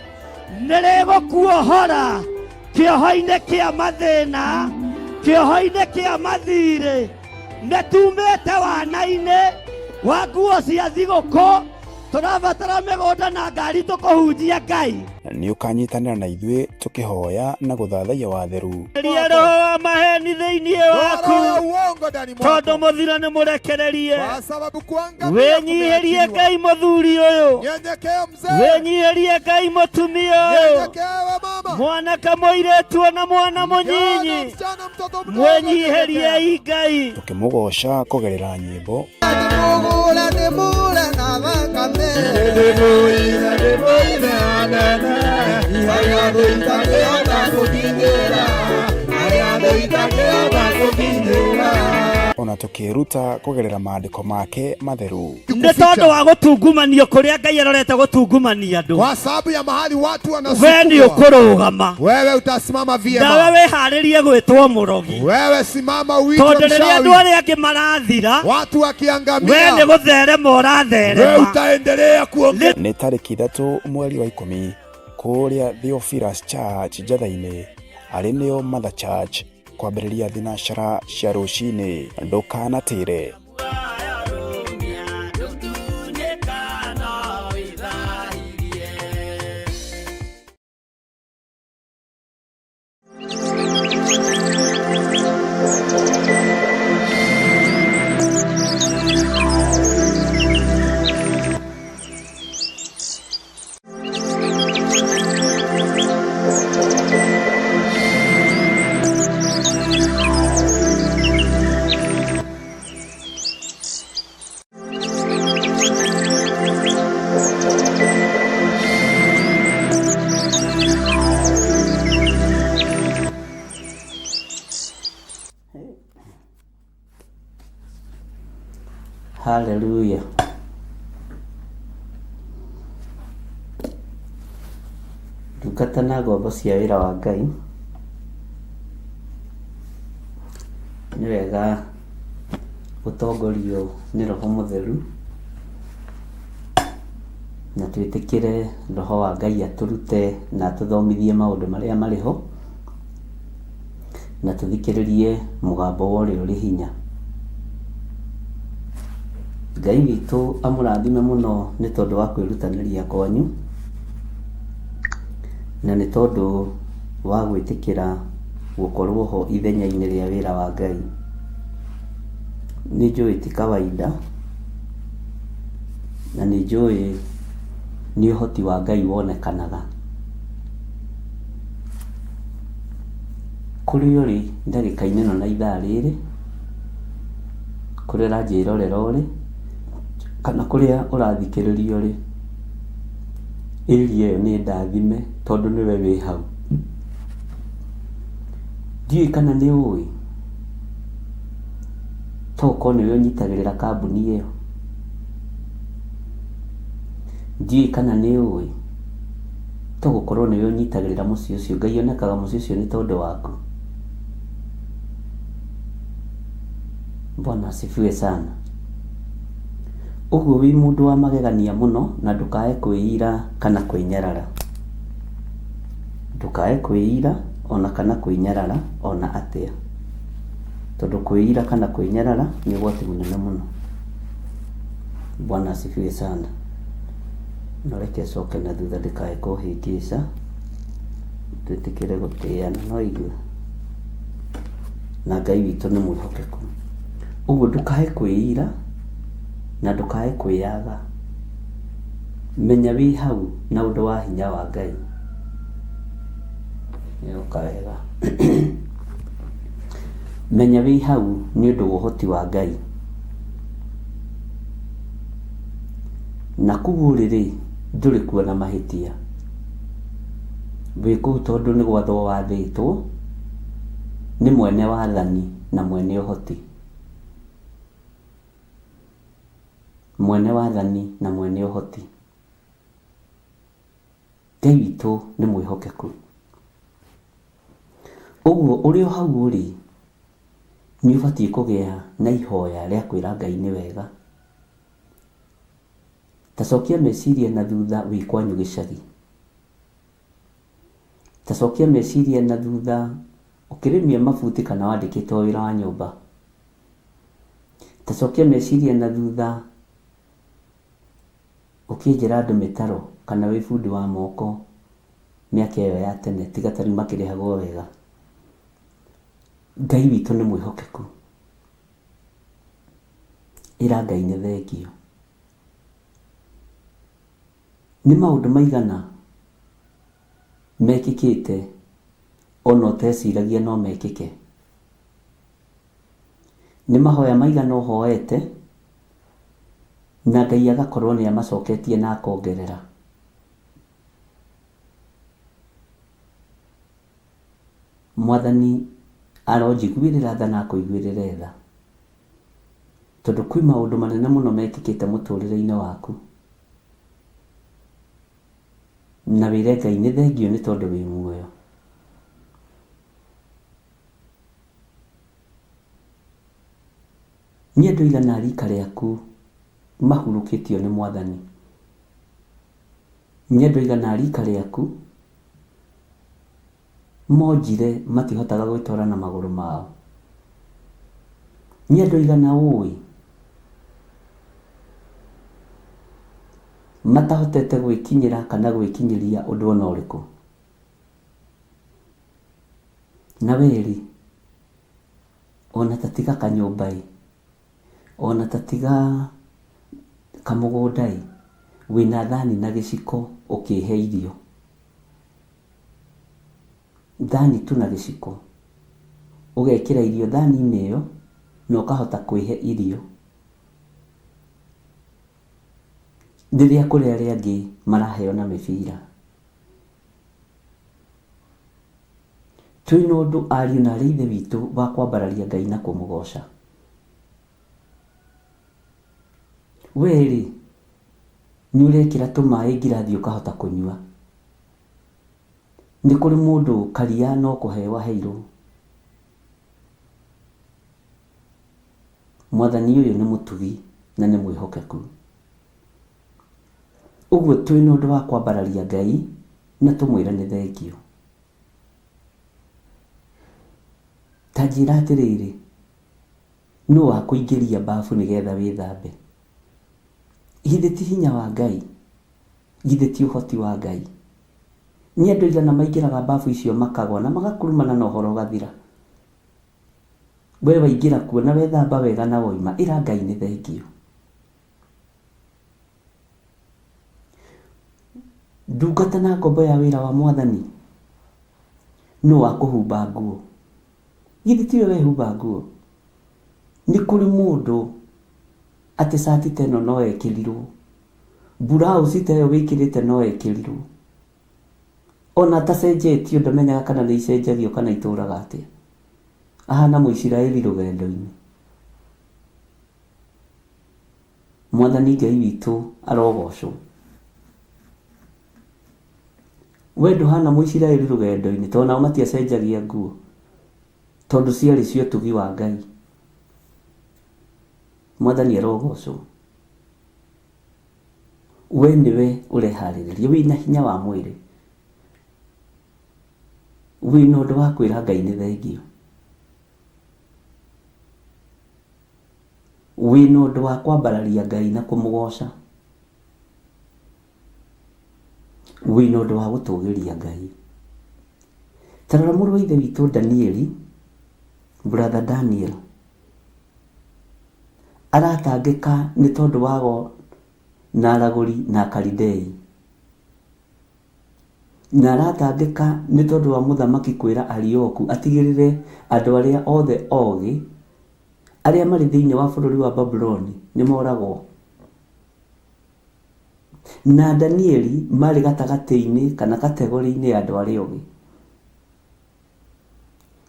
nĩ rĩgũkuohora kĩoho-inĩ kĩa mathĩna, kĩoho-inĩ kĩa mathirĩ. Nĩ tumĩte wana-inĩ wa nguo cia thigũkũ, tũrabatara mĩgũnda na ngari tũkũhunjia Ngai. Nĩ ũkanyitanĩra na ithuĩ tũkĩhoya na gũthathaiya watheru. Eheria roho wa maheni thĩinĩ waku, tondũ mũthiro nĩ mũrekererie. Wĩnyihĩrie Ngai mũthuri ũyũ, wĩnyihĩrie Ngai mũtumia ũyũ, mwanake mũirĩtu ona mwana mũnyinyi, mwĩnyihĩriei Ngai. Tũkĩmũgooca kũgerera nyĩmbo, ona tũkĩĩruta kũgerera maandĩko make matheru. Nĩ tondũ wa gũtungumanio kũrĩa Ngai arorete gũtungumania andũ. Kwa sababu ya mahali watu We nĩ wanasukumwa. ũkũrũgama. Wewe utasimama vyema. Nawe wĩharĩrie gwĩtwo mũrogi. Wewe simama uitwe Tondũ rĩrĩa andũ mchawi. arĩa angĩ marathira, Watu we wakiangamia, nĩ gũtherema wewe ũratherema. utaendelea kuongea. Nĩ tarĩki ithatũ mweri wa ikũmi kũrĩa Theophilus Church Njatha-inĩ, arĩ nĩo Mother Church, kwambĩrĩria thinacara cia rũcinĩ. Ndũkanatĩre. Haleluya. Ndungata na ngombo cia wĩra wa Ngai, nĩ wega gũtongorio nĩ Roho Mũtheru na twĩtĩkĩre Roho wa Ngai atũrute na atũthomithie maũndũ marĩa marĩ ho, na tũthikĩrĩrie mũgambo wa ũrĩa ũrĩ hinya. Ngai witũ amũrathime mũno nĩ tondũ wa kwĩrutanĩria kwanyu, na nĩ tondũ wa gwĩtĩkĩra gũkorwo ho ithenya-inĩ rĩa wĩra wa Ngai. Nĩ njũĩ ti kawaida, na nĩ njũĩ nĩ ũhoti wa Ngai wonekanaga. Kũrĩa ũrĩ ndagĩka-inĩ ĩno na ithaa rĩrĩ, kũrĩa ũranjĩrorera ũrĩ, kana kũrĩa ũrathikĩrĩria ũrĩ, area ĩyo nĩ ndathime tondũ nĩwe wĩ hau. Ndiũĩ kana nĩ ũĩ, to ũkorwo nĩwe ũnyitagĩrĩra kambuni ĩyo. Ndiũĩ kana nĩ ũĩ, to gũkorwo nĩwe ũnyitagĩrĩra mũciĩ ũcio. Ngai onekaga mũciĩ ũcio nĩ tondũ waku. Bwana asifiwe sana. Ũguo wĩ mũndũ wa magegania mũno na ndũkae kwĩira kana kwĩnyarara. Ndũkae kwĩira ona kana kwĩnyarara ona atĩa. Tondũ kwĩira kana kwĩnyarara nĩ ũgwati mũnene mũno. Bwana asifiwe sana. No reke coke na thutha ndĩkae kũhĩngĩca, twĩtĩkĩre gũtĩana, no igue. Na Ngai witũ nĩ mwĩhokeku. Ũguo ndũkae kwĩira na ndũkae kwĩyaga. Menya wĩ hau na ũndũ wa hinya wa Ngai. Nĩyoka wega. Menya wĩ hau nĩ ũndũ wa ũhoti wa Ngai. Na kũu ũrĩ rĩ, ndũrĩ kuo na mahĩtia. Wĩ kũu tondũ nĩ gwathwo wathĩtwo nĩ mwene wathani na mwene ũhoti. Mwene wathani na mwene ũhoti. Ngai witũ nĩ mwĩhokeku. Ũguo ũrĩ o hau ũrĩ, nĩ ũbatiĩ kũgĩa na ihoya rĩa kwĩra Ngai nĩ wega. Ta cokia meciria na thutha wĩ kwanyu gĩcagi. Ta cokia meciria na thutha ũkĩrĩmia mabuti kana wandĩkĩtwo wĩra wa nyũmba. Ta cokia meciria na thutha ũkĩenjera andũ mĩtaro kana wĩ bundi wa moko mĩaka ĩyo ya tene tiga ta rĩu makĩrĩhagwo wega. Ngai witũ nĩ mwĩhokeku. Ĩra Ngai nĩ thengiũ. Nĩ maũndũ maigana mekĩkĩte ona ũteciragia no mekĩke? Nĩ mahoya maigana ũhoete na Ngai agakorwo nĩ amacoketie na akongerera? Mwathani aronjiguĩrĩra tha na akũiguĩrĩre tha. Tondũ kwĩ maũndũ manene mũno mekĩkĩte mũtũrĩre-inĩ waku. Na wĩre Ngai nĩ thengiũ nĩ tondũ wĩ muoyo. Nĩ andũ aigana a rika rĩaku mahurũkĩtio nĩ Mwathani? Nĩ andũ aigana a rika rĩaku monjire matihotaga gwĩtwara na magũrũ mao? Nĩ andũ aigana ũĩ matahotete gwĩkinyĩra kana gwĩkinyĩria ũndũ ona ũrĩkũ? Na we-rĩ, ona ta tiga kanyũmba-ĩ, ona ta tiga kamũgũnda-ĩ, wĩna thani na gĩciko ũkĩhe irio. Thani tu na gĩciko, ũgekĩra irio thani-inĩ ĩyo na ũkahota kwĩhe irio. Rĩrĩa kũrĩ arĩa angĩ maraheo na mĩbira. Twĩna ũndũ ariũ na arĩ ithe witũ wa kwambararia Ngai na kũmũgoca. We-rĩ, nĩ ũrekĩra tũmaĩ ngirathi ũkahota kũnyua. Nĩ kũrĩ mũndũ karia no kũheo aheirwo. Mwathani ũyũ nĩ mũtugi na nĩ mwĩhokeku. Ũguo twĩna ũndũ wa kwambararia Ngai na tũmwĩre nĩ thengiũ. Ta njĩra atĩrĩrĩ, nũ wakũingĩria mbabu nĩgetha wĩthambe? Githĩ ti hinya wa Ngai? Githĩ ti ũhoti wa Ngai? Nĩ andũ aigana maingĩraga mbabu icio makagwa na magakurumana na ũhoro ũgathira? We waingĩra kuo na wethamba wega na woima, ĩra Ngai nĩ thengiũ. Ndungata na ngombo ya wĩra wa Mwathani, nũ wakũhumba nguo? Githĩ tiwe wehumba nguo? Nĩ kũrĩ mũndũ atĩ cati ta ĩno no ekĩrirwo, mburauci ta ĩyo wĩkĩrĩte no ekĩrirwo, ona atacenjetio ndamenyaga kana nĩ icenjagio kana itũraga atĩa. Ahana Mũisiraeli rũgendo-inĩ. Mwathani Ngai witũ arogocwo. We ndũhana Mũisiraeli rũgendo-inĩ tondũ nao matiacenjagia nguo tondũ ciarĩ cia ũtugi wa Ngai. Mwathani arogocwo. We nĩwe ũreharĩrĩria wĩna hinya wa mwĩrĩ, wĩna ũndũ wa kwĩra Ngai nĩ thengiũ. Wĩna ũndũ wa kwambararia Ngai na kũmũgoca. Wĩna ũndũ wa gũtũgĩria Ngai. Ta rora mũrũ wa ithe witũ Danieli, brother Daniel. Aratangĩka nĩ tondũ wa ago na aragũri na Akalidei. Na aratangĩka nĩ tondũ wa mũthamaki kwĩra Arioku atigĩrĩre andũ arĩa othe ogĩ arĩa marĩ thĩinĩ wa bũrũri wa Babuloni nĩ moragwo. Na Danieli marĩ gatagatĩ-inĩ kana kategori-inĩ ya andũ arĩa ogĩ.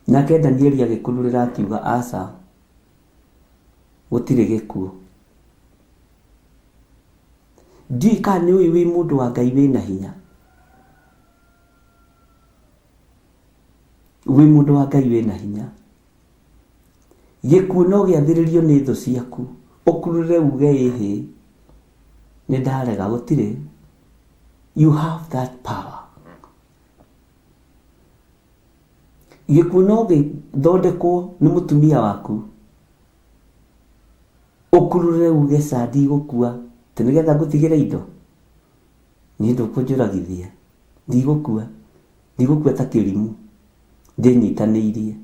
Nake Danieli agĩkururĩra akiuga aca, gũtirĩ gĩkuũ. Ndiũĩ kana nĩ ũĩ wĩ mũndũ wa Ngai wĩna hinya. Wĩ mũndũ wa Ngai wĩna hinya. Gĩkuũ no gĩathĩrĩrio nĩ thũ ciaku, ũkurure uge ĩhĩ, nĩ ndarega, gũtirĩ. You have that power. Gĩkuũ no gĩthondekwo nĩ mũtumia waku, ũkurure uge ca ndigũkua, atĩ nĩgetha ngũtigĩre indo, niĩ ndũkũnjũragithia, ndigũkua, ndigũkua ta kĩrimũ, ndĩnyitanĩirie.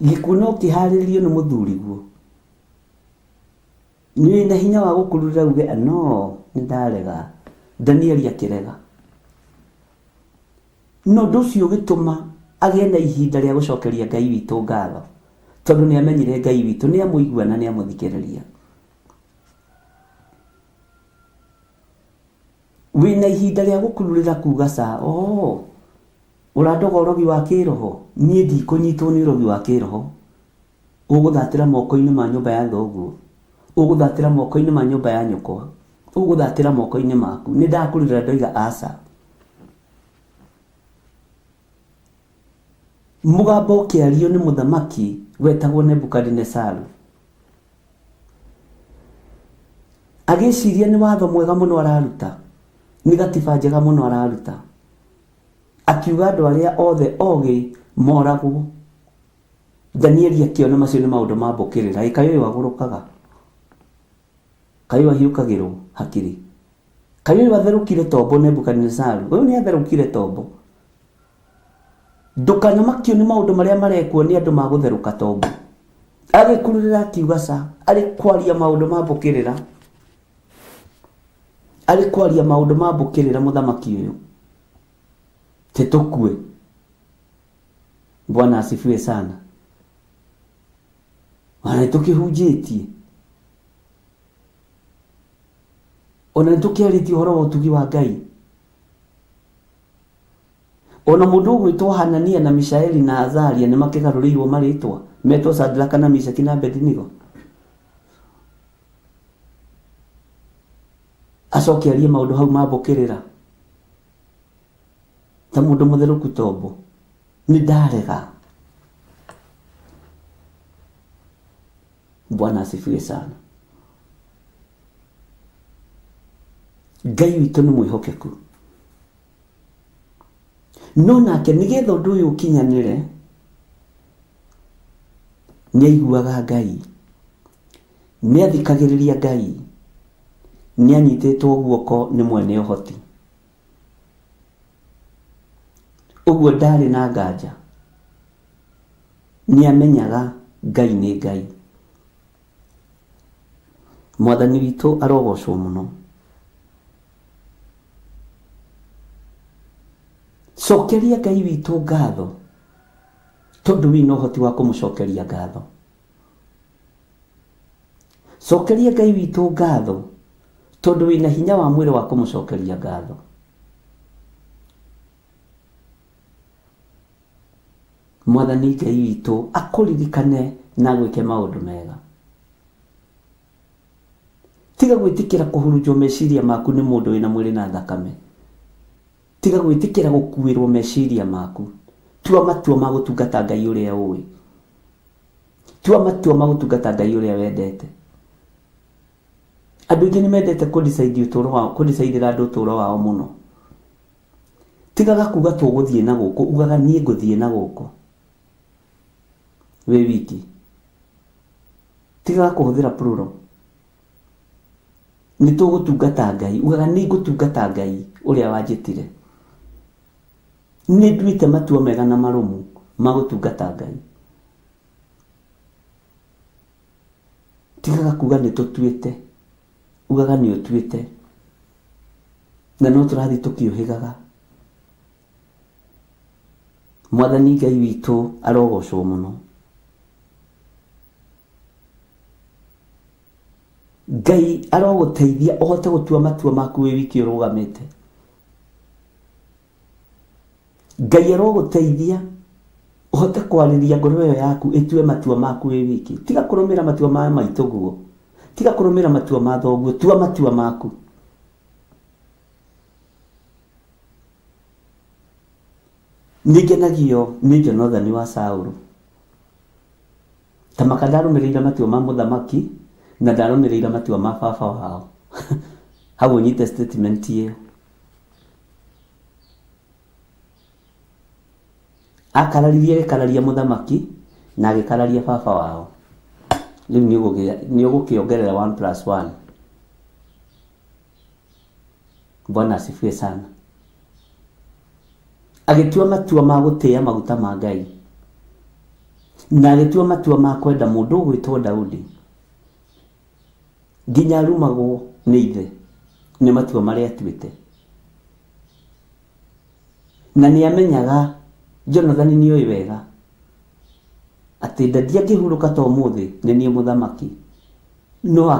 Gĩkuũ no kĩharĩrĩrio nĩ mũthuriguo, nĩ wĩna hinya wa gũkururĩra uge no, nĩ ndarega. Danieli akĩrega. Na ũndũ ũcio ũgĩtũma agĩe na ihinda rĩa gũcokeria Ngai witũ ngatho, tondũ nĩ amenyire Ngai witũ nĩ amũigua na nĩ amũthikĩrĩria. Wĩna ihinda rĩa gũkururĩra kuga ca, oh, ũrandoga ũrogi wa kĩroho, niĩ ndikũnyitwo nĩ ũrogi wa kĩroho. Ũgũthatĩra moko-inĩ ma nyũmba ya thoguo, ũgũthatĩra moko-inĩ ma nyũmba ya nyũkwa, ũgũthatĩra moko-inĩ maku. Nĩ ndakururĩra ndoiga aca. Mũgambo ũkĩario nĩ mũthamaki wetagwo Nebukadinesaru. Agĩciria nĩ watho mwega mũno araruta, nĩ gatiba njega mũno araruta. Akiuga andũ arĩa othe ogĩ moragwo. Danieli akĩona macio nĩ maũndũ ma mbũkĩrĩra. Ĩ kaĩ ũyũ agũrũkaga? Kaĩ ũyũ ahiũkagĩrwo hakiri? Kaĩ ũyũ atherũkire tombo Nebukadinesaru? Ũyũ nĩ atherũkire tombo. Ndũkanamakio nĩ maũndũ marĩa marekwo nĩ andũ ma gũtherũka tombo. Agĩkururĩra akiuga ca, arĩ kwaria maũndũ ma mbũkĩrĩra. Arĩ kwaria maũndũ ma mbũkĩrĩra mũthamaki ũyũ. Tĩtũkue. Bwana asifiwe sana. Ona nĩ tũkĩhunjĩtie. Ona nĩ tũkĩarĩtie ũhoro wa ũtugi wa Ngai. Ona mũndũ ũgwĩtwo Hanania na Mishaeli na Azaria nĩ makĩgarũrĩirwo marĩtwa, metwo Shadraka na Mishaki na Abednego. Acoke arie maũndũ hau mambũkĩrĩra ta mũndũ mũtherũku tombo. Nĩ ndarega. Bwana asifiwe sana. Ngai witũ nĩ mwĩhokeku. No nake nĩgetha ũndũ ũyũ ũkinyanĩre, nĩ aiguaga Ngai, nĩ athikagĩrĩria Ngai, nĩ anyitĩtwo guoko nĩ mwene ũhoti. Ũguo ndarĩ na nganja, nĩ amenyaga Ngai nĩ Ngai. Mwathani witũ arogocwo mũno. Cokeria Ngai witũ ngatho tondũ wĩna ũhoti wa kũmũcokeria ngatho. Cokeria Ngai witũ ngatho tondũ wĩna hinya wa mwĩrĩ wa kũmũcokeria ngatho. Mwathani Ngai witũ akũririkane na agwĩke maũndũ mega. Tiga gwĩtĩkĩra kũhurunjwo meciria maku nĩ mũndũ wĩna mwĩrĩ na thakame. Tiga gwĩtĩkĩra gũkuĩrwo meciria maku. Tua matua ma gũtungata Ngai ũrĩa ũĩ. Tua matua ma gũtungata Ngai ũrĩa wendete. Andũ aingĩ nĩ mendete kũ decide ũtũũro wao, kũ decide andũ ũtũũro wao mũno. Tigaga kuga tũgũthiĩ na gũkũ, ugaga niĩ ngũthiĩ na gũkũ. Wĩ wiki. Tigaga kũhũthĩra plural. Nĩ tũgũtungata Ngai, ugaga nĩ ngũtungata Ngai ũrĩa wanjĩtire. Nĩ nduĩte matua mega na marũmu ma gũtungata Ngai. Tigaga kuga nĩ tũtuĩte, ugaga nĩ ũtuĩte, na no tũrathiĩ tũkĩũhĩgaga. Mwathani Ngai witũ arogocwo mũno. Ngai arogũteithia ũhote gũtua matua maku wĩ wiki ũrũgamĩte. Ngai arogũteithia ũhote kwarĩria ngoro ĩyo yaku ĩtue matua maku wĩ wiki. Tiga kũrũmĩra matua ma maitũguo, tiga kũrũmĩra matua ma thoguo, tua matua maku. Nĩngenagio nĩ Jonathani wa Saũlũ. Ta maka ndarũmĩrĩire matua ma mũthamaki na ndarũmĩrĩire matua ma baba wao. Hau ũnyite statement ĩyo. Akararirie agĩkararia mũthamaki na agĩkararia baba wao. Rĩu nĩ ũgũkĩongerera 1 plus 1. Bwana asifiwe sana. Agĩtua matua ma gũtĩĩa maguta ma Ngai, na agĩtua matua ma kwenda mũndũ ũgwĩtwo Daudi, nginya arumagwo nĩ ithe nĩ matua marĩa atuĩte. Na nĩ amenyaga Jonathani nĩ oĩ wega atĩ ndadi angĩhurũka ta ũmũthĩ nĩ niĩ mũthamaki, no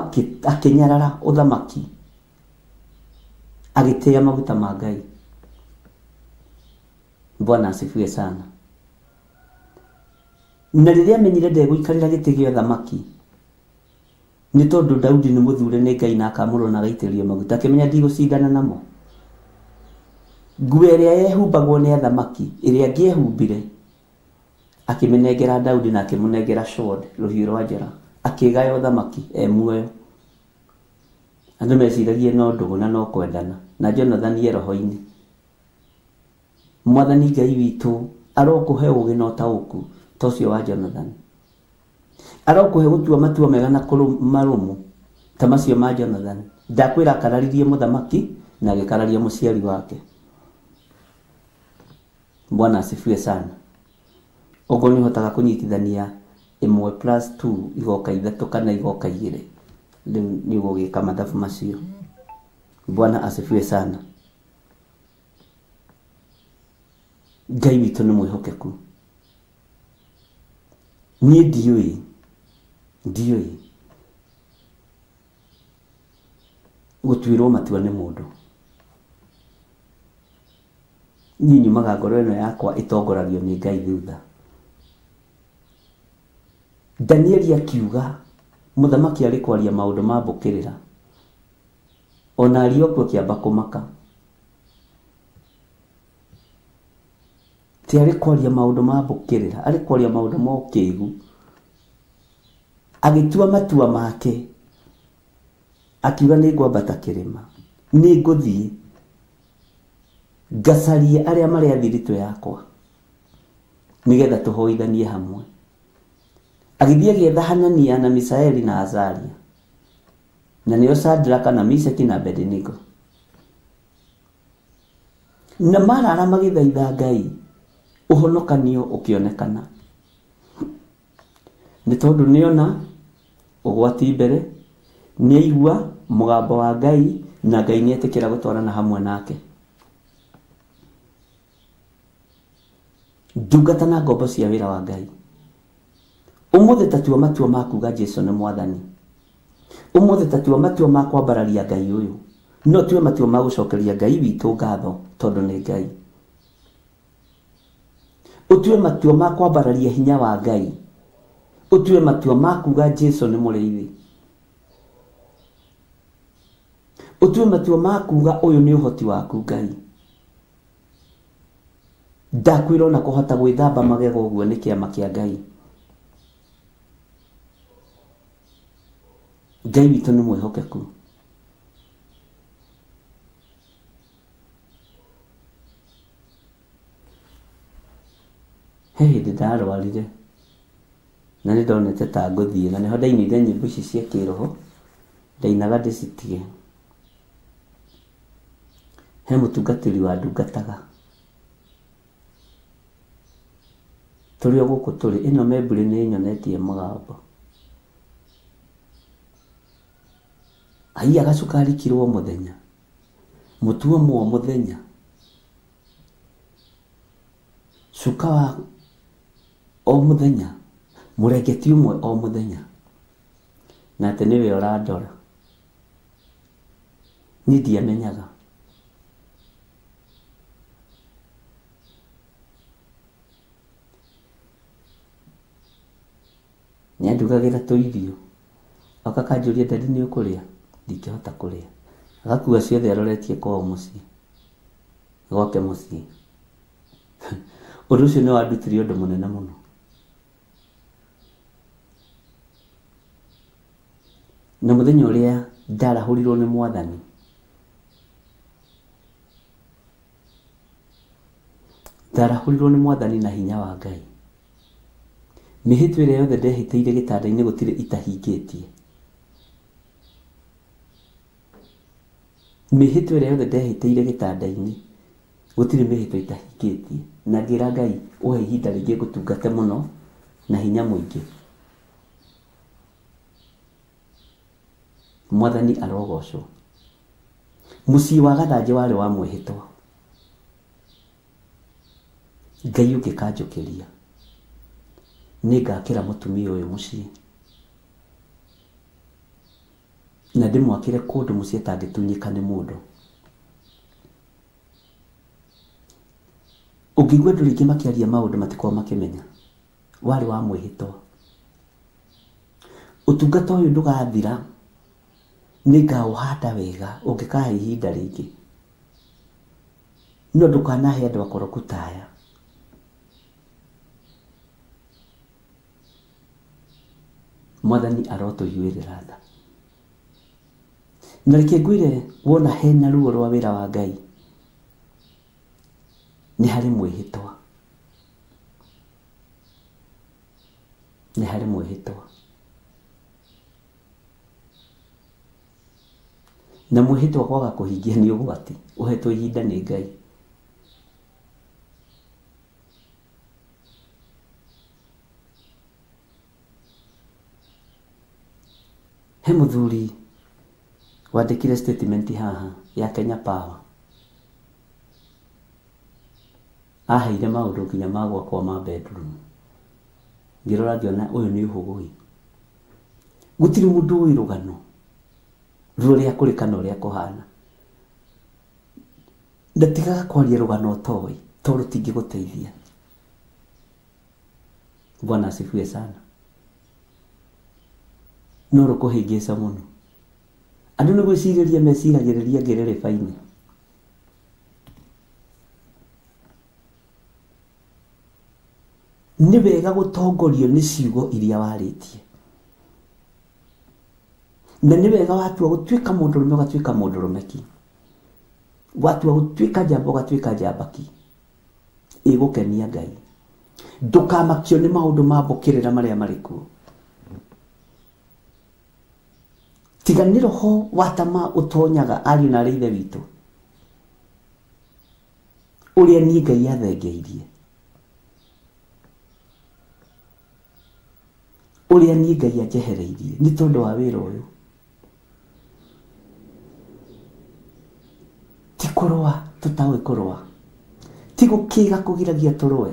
akĩnyarara ũthamaki, agĩtĩĩa maguta ma Ngai. Bwana asifiwe sana. Na rĩrĩa amenyire ndegũikarĩra gĩtĩ gĩa ũthamaki, nĩ tondũ Daudi nĩ mũthure nĩ Ngai na akamũrwo na agaitĩrĩrio maguta, akĩmenya ndigũcindana namo. Nguo ĩrĩa yehumbagwo nĩ athamaki, ĩrĩa angĩehumbire, akĩmĩnengera Daudi na akĩmũnengera sword, rũhiũ rwa njora, akĩgaya ũthamaki e muoyo. Andũ meciragie no ndũgũ na no kwendana, na Jonathani e roho-inĩ. Mwathani Ngai witũ arokũhe ũũgĩ na ũtaũku ta ũcio wa Jonathani. Arokũhe gũtua matua mega na marũmu ta macio ma Jonathani. Ndakwĩra akararirie mũthamaki na agĩkararia mũciari wake. Bwana asifiwe sana. Okorwo nĩ ũhotaga kũnyitithania 1 plus 2 igoka 3 kana igoka 2, rĩu nĩ ũgũgĩka mathabu macio. Bwana asifiwe sana. Ngai witũ nĩ mwĩhokeku. Niĩ ndiũĩ gũtuĩrwo matua nĩ mũndũ. Niĩ nyumaga ngoro ĩno yakwa ĩtongoragio nĩ Ngai thutha. Danieli akiuga mũthamaki arĩ kwaria maũndũ ma mbũkĩrĩra, ona Arioku akĩamba kũmaka. Ti arĩ kwaria maũndũ ma mbũkĩrĩra, arĩ kwaria maũndũ ma ũkĩgu. Agĩtua matua make, akiuga nĩ ngwambata kĩrĩma, nĩ ngũthiĩ ngacarie arĩa marĩ a thiritũ yakwa, nĩgetha tũhoithanie hamwe. Agĩthiĩ agĩetha Hanania na Misaeli na Azaria, na nĩo Shadraka na Meshaki na Abednego. Na marara magĩthaitha Ngai, ũhonokanio ũkĩonekana. Nĩ tondũ nĩona ũgwati mbere, nĩaigua mũgambo wa Ngai, na Ngai nĩetĩkĩra gũtwarana hamwe nake. Ndungata na ngombo cia wĩra wa Ngai, ũmũthĩ tatua matua ma kuga Jesu nĩ mwathani. Ũmũthĩ tatua matua ma kwambararia Ngai ũyũ. No tue matua ma gũcokeria Ngai witũ ngatho tondũ nĩ Ngai. Ũtue matua ma kwambararia hinya wa Ngai. Ũtue matua ma kuga Jesu nĩ mũrĩithi. Ũtue matua ma kuga ũyũ nĩ ũhoti waku Ngai. Ndakwĩra ona kũhota gwĩthamba magego ũguo nĩ kĩama kĩa Ngai. Ngai witũ nĩ mwĩhokeku. He hĩndĩ ndarwarire na nĩ ndonete ta ngũthiĩ, na nĩho ndainire nyĩmbo ici cia kĩroho, ndainaga ndĩcitige. He mũtungatĩri wa ndungataga tũrĩ o gũkũ tũrĩ, ĩno membure nĩ ĩnyonetie mũgambo. Haiya gacukari kiro o mũthenya, mũtu ũmwe o mũthenya, cuka wa o mũthenya, mũrengeti ũmwe o mũthenya, na atĩ nĩwe ũrandora. Niĩ ndiamenyaga. Nĩ andugagĩra tũirio, oka akanjũria daddy nĩ ũkũrĩa? Ndingĩhota kũrĩa. Agakua ciothe aroretie kwao mũciĩ, gwake mũciĩ. Ũndũ ũcio nĩ wandutire ũndũ mũnene mũno. Na mũthenya ũrĩa ndarahũrirwo nĩ mwathani, ndarahũrirwo nĩ mwathani na hinya wa Ngai. Mĩhĩtwa ĩrĩa yothe ndehĩtĩire gĩtanda-inĩ gũtirĩ itahingĩtie. Mĩhĩtwa ĩrĩa yothe ndehĩtĩire gĩtanda-inĩ gũtirĩ mĩhĩtwa itahingĩtie. Na ngĩra Ngai ũhe ihinda rĩngĩ ngũtungate mũno na hinya mũingĩ. Mwathani arogocwo. Mũciĩ wa Gathanjĩ warĩ wa mwĩhĩtwa. Ngai ũngĩkanjũkĩria, nĩngakĩra mũtumia ũyũ mũciĩ. Na ndĩmwakĩre kũndũ mũciĩ atangĩtunyĩka nĩ mũndũ. Ũngĩigua andũ rĩngĩ makĩaria maũndũ matikoragwo makĩmenya. Warĩ wa mwĩhĩtwa. Ũtungata ũyũ ndũgathira, nĩngaũhanda wega ũngĩkahe ihinda rĩngĩ. No ndũkanahe andũ akoroku ta aya. Mwathani arotũiguĩrĩra tha. Na reke ngwĩre wona hena ruo rwa wĩra wa Ngai, nĩ harĩ mwĩhĩtwa. Nĩ harĩ mwĩhĩtwa. Na mwĩhĩtwa kwaga kũhingia nĩ ũgwati, ũhetwo ihinda nĩ Ngai. He mũthuri wandĩkire statement haha ya Kenya Power. Aheire maũndũ nginya ma gwakwa ma bedroom. Ngĩrora ngĩona ũyũ nĩ ũhũgũi. Gũtirĩ mũndũ ũĩ rũgano rũrĩa kũrĩ kana ũrĩa kũhana. Na tigaga kwaria rũgano ũtoĩ tondũ rũtingĩgũteithia. Bwana asifiwe sana. No rũkũhĩngĩca mũno. Andũ nĩ gwĩcirĩria meciragĩrĩria ngĩrĩrĩba-inĩ. Nĩ wega gũtongorio nĩ ciugo iria warĩtie. Na nĩ wega watua gũtuĩka mũndũrũme ũgatuĩka mũndũrũme ki. Watua gũtuĩka njamba ũgatuĩka njamba ki. Ĩgũkenia Ngai. Ndũkamakio nĩ maũndũ ma mbũkĩrĩra marĩa marĩ kuo. Tiga nĩ roho wa tamaa ũtonyaga ariũ na arĩ ithe witũ. Ũrĩa niĩ Ngai athengeirie. Ũrĩa niĩ Ngai anjehereirie nĩ tondũ wa wĩra ũyũ. Ti kũrũa tũtaũĩ kũrũa. Ti gũkĩga kũgiragia tũrũe.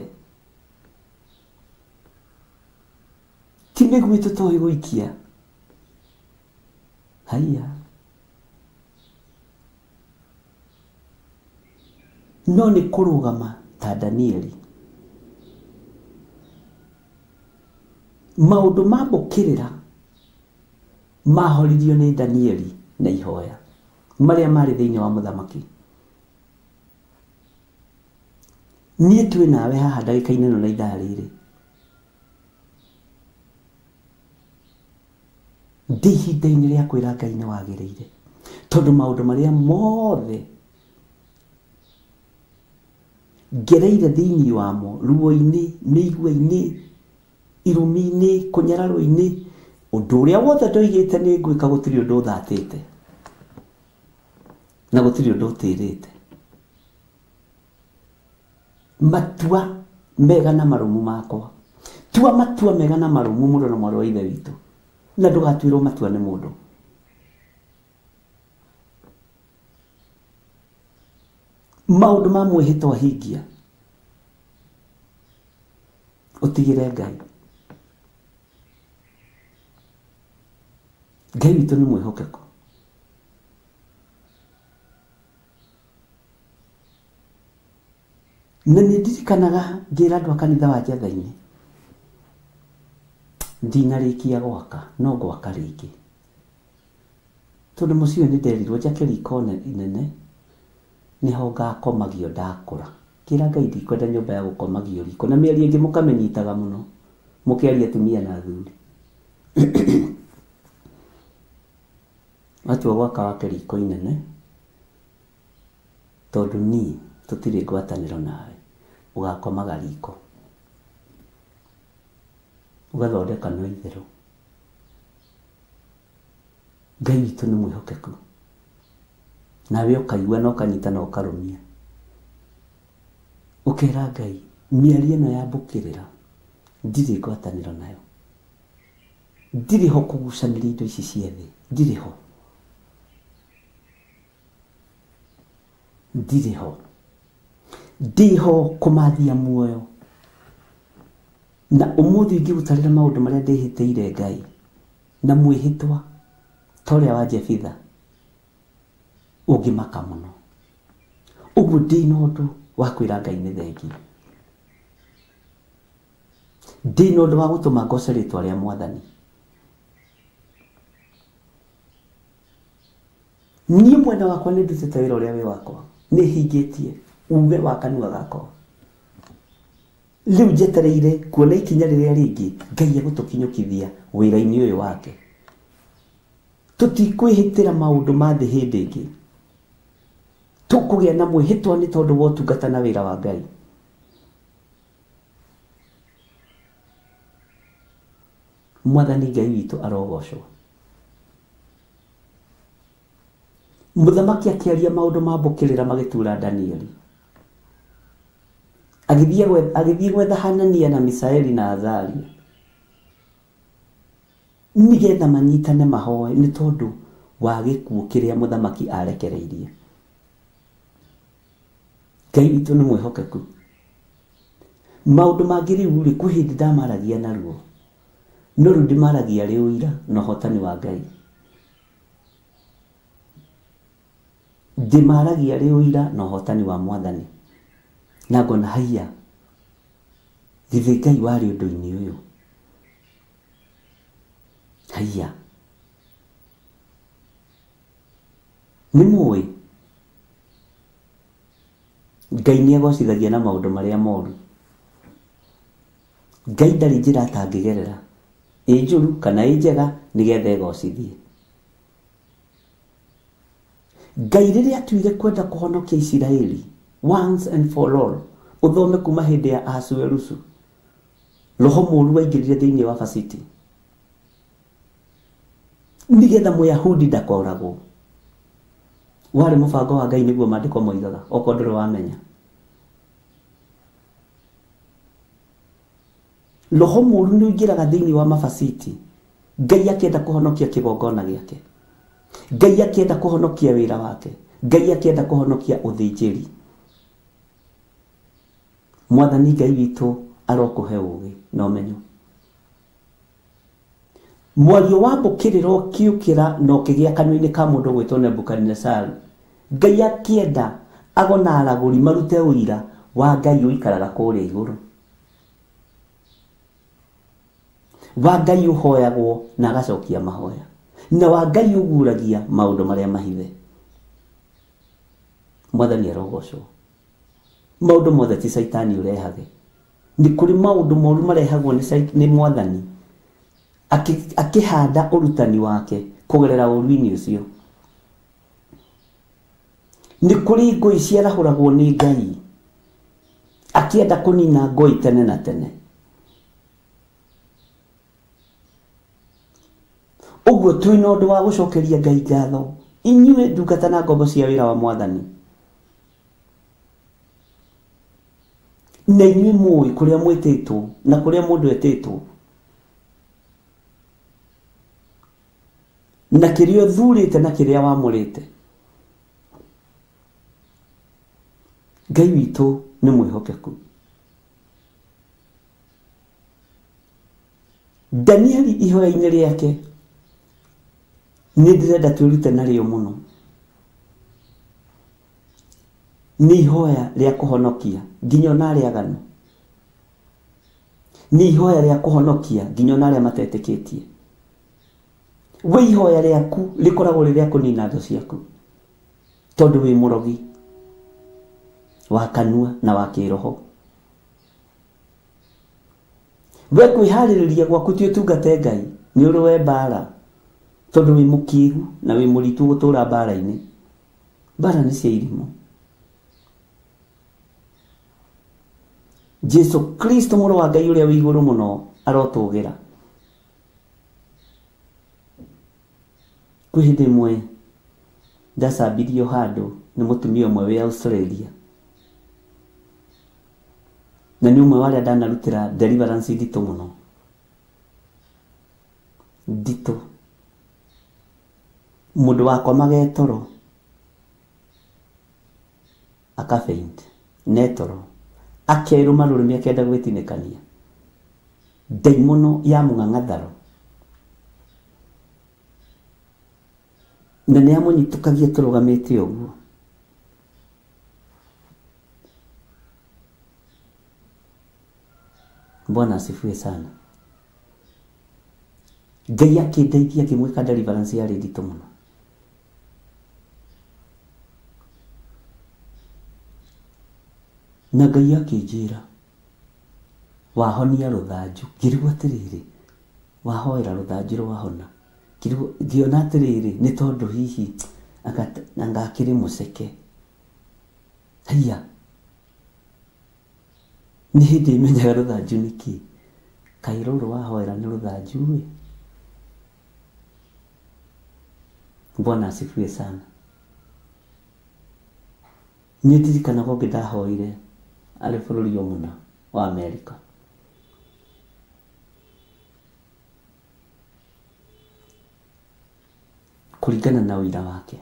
Ti mĩguĩ tũtoĩ gũikia. Haiya. No nĩ kũrũgama ta Danieli. Maũndũ ma mbũkĩrĩra mahoririo nĩ Danieli na ihoya marĩa marĩ thĩinĩ wa mũthamaki. Niĩ twĩ nawe haha ndagĩka-inĩ ĩno na ithaa rĩrĩ. Ndĩ ihinda-inĩ rĩa kwĩra Ngai nĩ wagĩrĩire. Tondũ maũndũ marĩa mothe ngereire thĩinĩ wamo, ruo-inĩ, mĩigua-inĩ, irumi-inĩ, kũnyararwo-inĩ, ũndũ ũrĩa wothe ndoigĩte nĩ ngwĩka gũtirĩ ũndũ ũthatĩte. Na gũtirĩ ũndũ ũtĩrĩte. Matua mega na marũmu makwa. Tua matua mega na marũmu mũrũ na mwarĩ wa ithe witũ. Na ndũgatuĩrwo matua nĩ mũndũ. Maũndũ ma mwĩhĩtwa hingia. Ũtigĩre Ngai. Ngai witũ nĩ mwĩhokeku. Na nĩ ndirikanaga ngĩra andũ a kanitha wa Njetha-inĩ, ndinarĩkia gwaka no ngwaka rĩngĩ. Tondũ mũciĩ ũyũ nĩ nderirwo njake riko inene nĩho ngakomagio ndakũra. Ngĩra Ngai ndikwenda nyũmba ya gũkomagio riko. Na mĩario ĩngĩ mũkamĩnyitaga mũno mũkĩaria atumia na athuri. Watua gwaka wake riko inene tondũ niĩ tũtirĩ ngwatanĩro nawe, ũgakomaga riko. Ũgathondeka no itherũ. Ngai witũ nĩ mwĩhokeku. Nawe ũkaigua na ũkanyita na ũkarũmia. Ũkera Ngai, mĩario ĩno ya mbũkĩrĩra ndirĩ ngwatanĩro nayo. Ndirĩ ho kũgucanĩria indo ici cia thĩ. Ndirĩ ho. Ndirĩ ho. Ndĩho kũmathia muoyo. Na ũmũthĩ ingĩgũtarĩra maũndũ marĩa ndĩhĩtĩire Ngai na mwĩhĩtwa ta ũrĩa wa Jefitha, ũngĩmaka mũno. Ũguo ndĩna ũndũ wa kwĩra Ngai nĩ thengiũ. Ndĩna ũndũ wa gũtũma ngoce rĩtwa rĩa Mwathani. Niĩ mwena wakwa nĩ ndutĩte wĩra ũrĩa wĩ wakwa, nĩ hingĩtie uge wa kanua gakwa. Rĩu njetereire kuona ikinya rĩrĩa rĩngĩ Ngai egũtũkinyũkithia wĩra-inĩ ũyũ wake. Tũtikwĩhĩtĩra maũndũ ma thĩ hĩndĩ ĩngĩ. Tũkũgĩa na mwĩhĩtwa nĩ tondũ wa ũtungata na wĩra wa Ngai. Mwathani Ngai witũ arogocwo. Mũthamaki akĩaria maũndũ ma mbũkĩrĩra magĩtura Danieli. Agĩthiĩ gwetha Hanania na Misaeli na Azaria nĩgetha manyitane mahoe nĩ tondũ wa gĩkuũ kĩrĩa mũthamaki arekereirie. Ngai witũ nĩ mwĩhokeku. Maũndũ mangĩ rĩu rĩ, kwĩ hĩndĩ ndamaragia naruo, no rĩu ndĩmaragia arĩ ũira na ũhotani wa Ngai. Ndĩmaragia arĩ ũira na ũhotani wa Mwathani. Na ngona haiya, githĩ Ngai warĩ ũndũ-inĩ ũyũ? Haiya. Nĩ mũĩ? Ngai nĩ egocithagia na maũndũ marĩa moru. Ngai ndarĩ njĩra atangĩgerera, ĩ njũru kana ĩ njega, nĩgetha egocithie. Ngai rĩrĩa atuire kwenda kũhonokia Isiraeli once and for all, ũthome kuma hĩndĩ ya Ahasuerusu, roho mũru waingĩrire thĩinĩ wa Vasiti nĩgetha Mũyahudi ndakoragwo. Warĩ mũbango wa Ngai nĩguo maandĩko moigaga, okorwo ndũrĩ wamenya. Roho mũru nĩ ũingĩraga thĩinĩ wa mabaciti. Ngai akĩenda kũhonokia kĩgongona gĩake. Ngai akĩenda kũhonokia wĩra wake. Ngai akĩenda kũhonokia ũthĩnjĩri. Mwathani Ngai witũ arokũhe ũũgĩ na ũmenyo. Mwario wa mbũkĩrĩro ũkĩũkĩra na ũkĩgĩa kanua-inĩ ka mũndũ ũgwĩtwo Nebukadinezaru. Ngai akĩenda ago na aragũri marute ũira wa Ngai ũikaraga kũrĩa igũrũ. Wa Ngai ũhoyagwo na agacokia mahoya. Na wa Ngai ũguũragia maũndũ marĩa mahithe. Mwathani arogocwo. Maũndũ mothe ti Caitani ũrehage. Nĩ kũrĩ maũndũ moru marehagwo nĩ Mwathani akĩhanda ũrutani wake kũgerera ũru-inĩ ũcio. Nĩ kũrĩ ngũi ciarahũragwo nĩ Ngai akĩenda kũnina ngũi tene na tene. Ũguo twĩ na ũndũ wa gũcokeria Ngai ngatho, inyuĩ ndungata na ngombo cia wĩra wa Mwathani. Na inyuĩ mũĩ kũrĩa mwĩtĩtwo na kũrĩa mũndũ etĩtwo na kĩrĩa ũthurĩte na kĩrĩa wamũrĩte. Ngai witũ nĩ mwĩhokeku. Danieli ihoya-inĩ rĩake nĩ ndĩrenda twĩrute narĩo mũno. Nĩ ihoya rĩa kũhonokia nginya ona arĩa aganu. Nĩ ihoya rĩa kũhonokia nginya ona arĩa matetĩkĩtie. We ihoya rĩaku rĩkoragwo rĩ rĩa kũnina thũ ciaku, tondũ wĩ mũrogi wa kanua na wa kĩroho. We kwĩharĩrĩria gwaku ti ũtungate Ngai, nĩ ũrũe mbara, tondũ wĩ mũkĩgu na wĩ mũritũ gũtũra mbara-inĩ. Mbara nĩ cia irimũ. Jesu Kristo mũrũ wa Ngai ũrĩa wĩ igũrũ mũno arotũgĩra. Kwĩ hĩndĩ ĩmwe ndacambirio handũ nĩ mũtumia ũmwe wĩ Australia, na nĩ ũmwe wa arĩa ndanarutĩra deliverance nditũ mũno, nditũ. Mũndũ wakomaga e toro aka faint ne toro, akerũma rũrĩmĩ akenda gwĩtinĩkania, ndaimono ya mũng'ang'atharo, na nĩ amũnyitũkagia tũrũgamĩte ũguo. Bwana asifiwe sana. Ngai akĩndeithia ngĩmwĩka deliverance yarĩ nditũ mũno. Na Ngai akĩnjĩra wahonia rũthanju, ngĩrigwo atĩrĩrĩ, wahoera rũthanju rwahona, ngĩona atĩrĩrĩ nĩ tondũ hihi anga akĩrĩ mũceke. Haiya, nĩ hĩndĩ menyaga rũthanju nĩ kĩ, kaĩ rũrũ wahoera nĩ rũthanju ĩ. Bwana asifiwe sana. Nĩ ndirikanaga ũngĩ ndahoire arĩ bũrũri o mũna wa Amerika. Kũringana na ũira wake,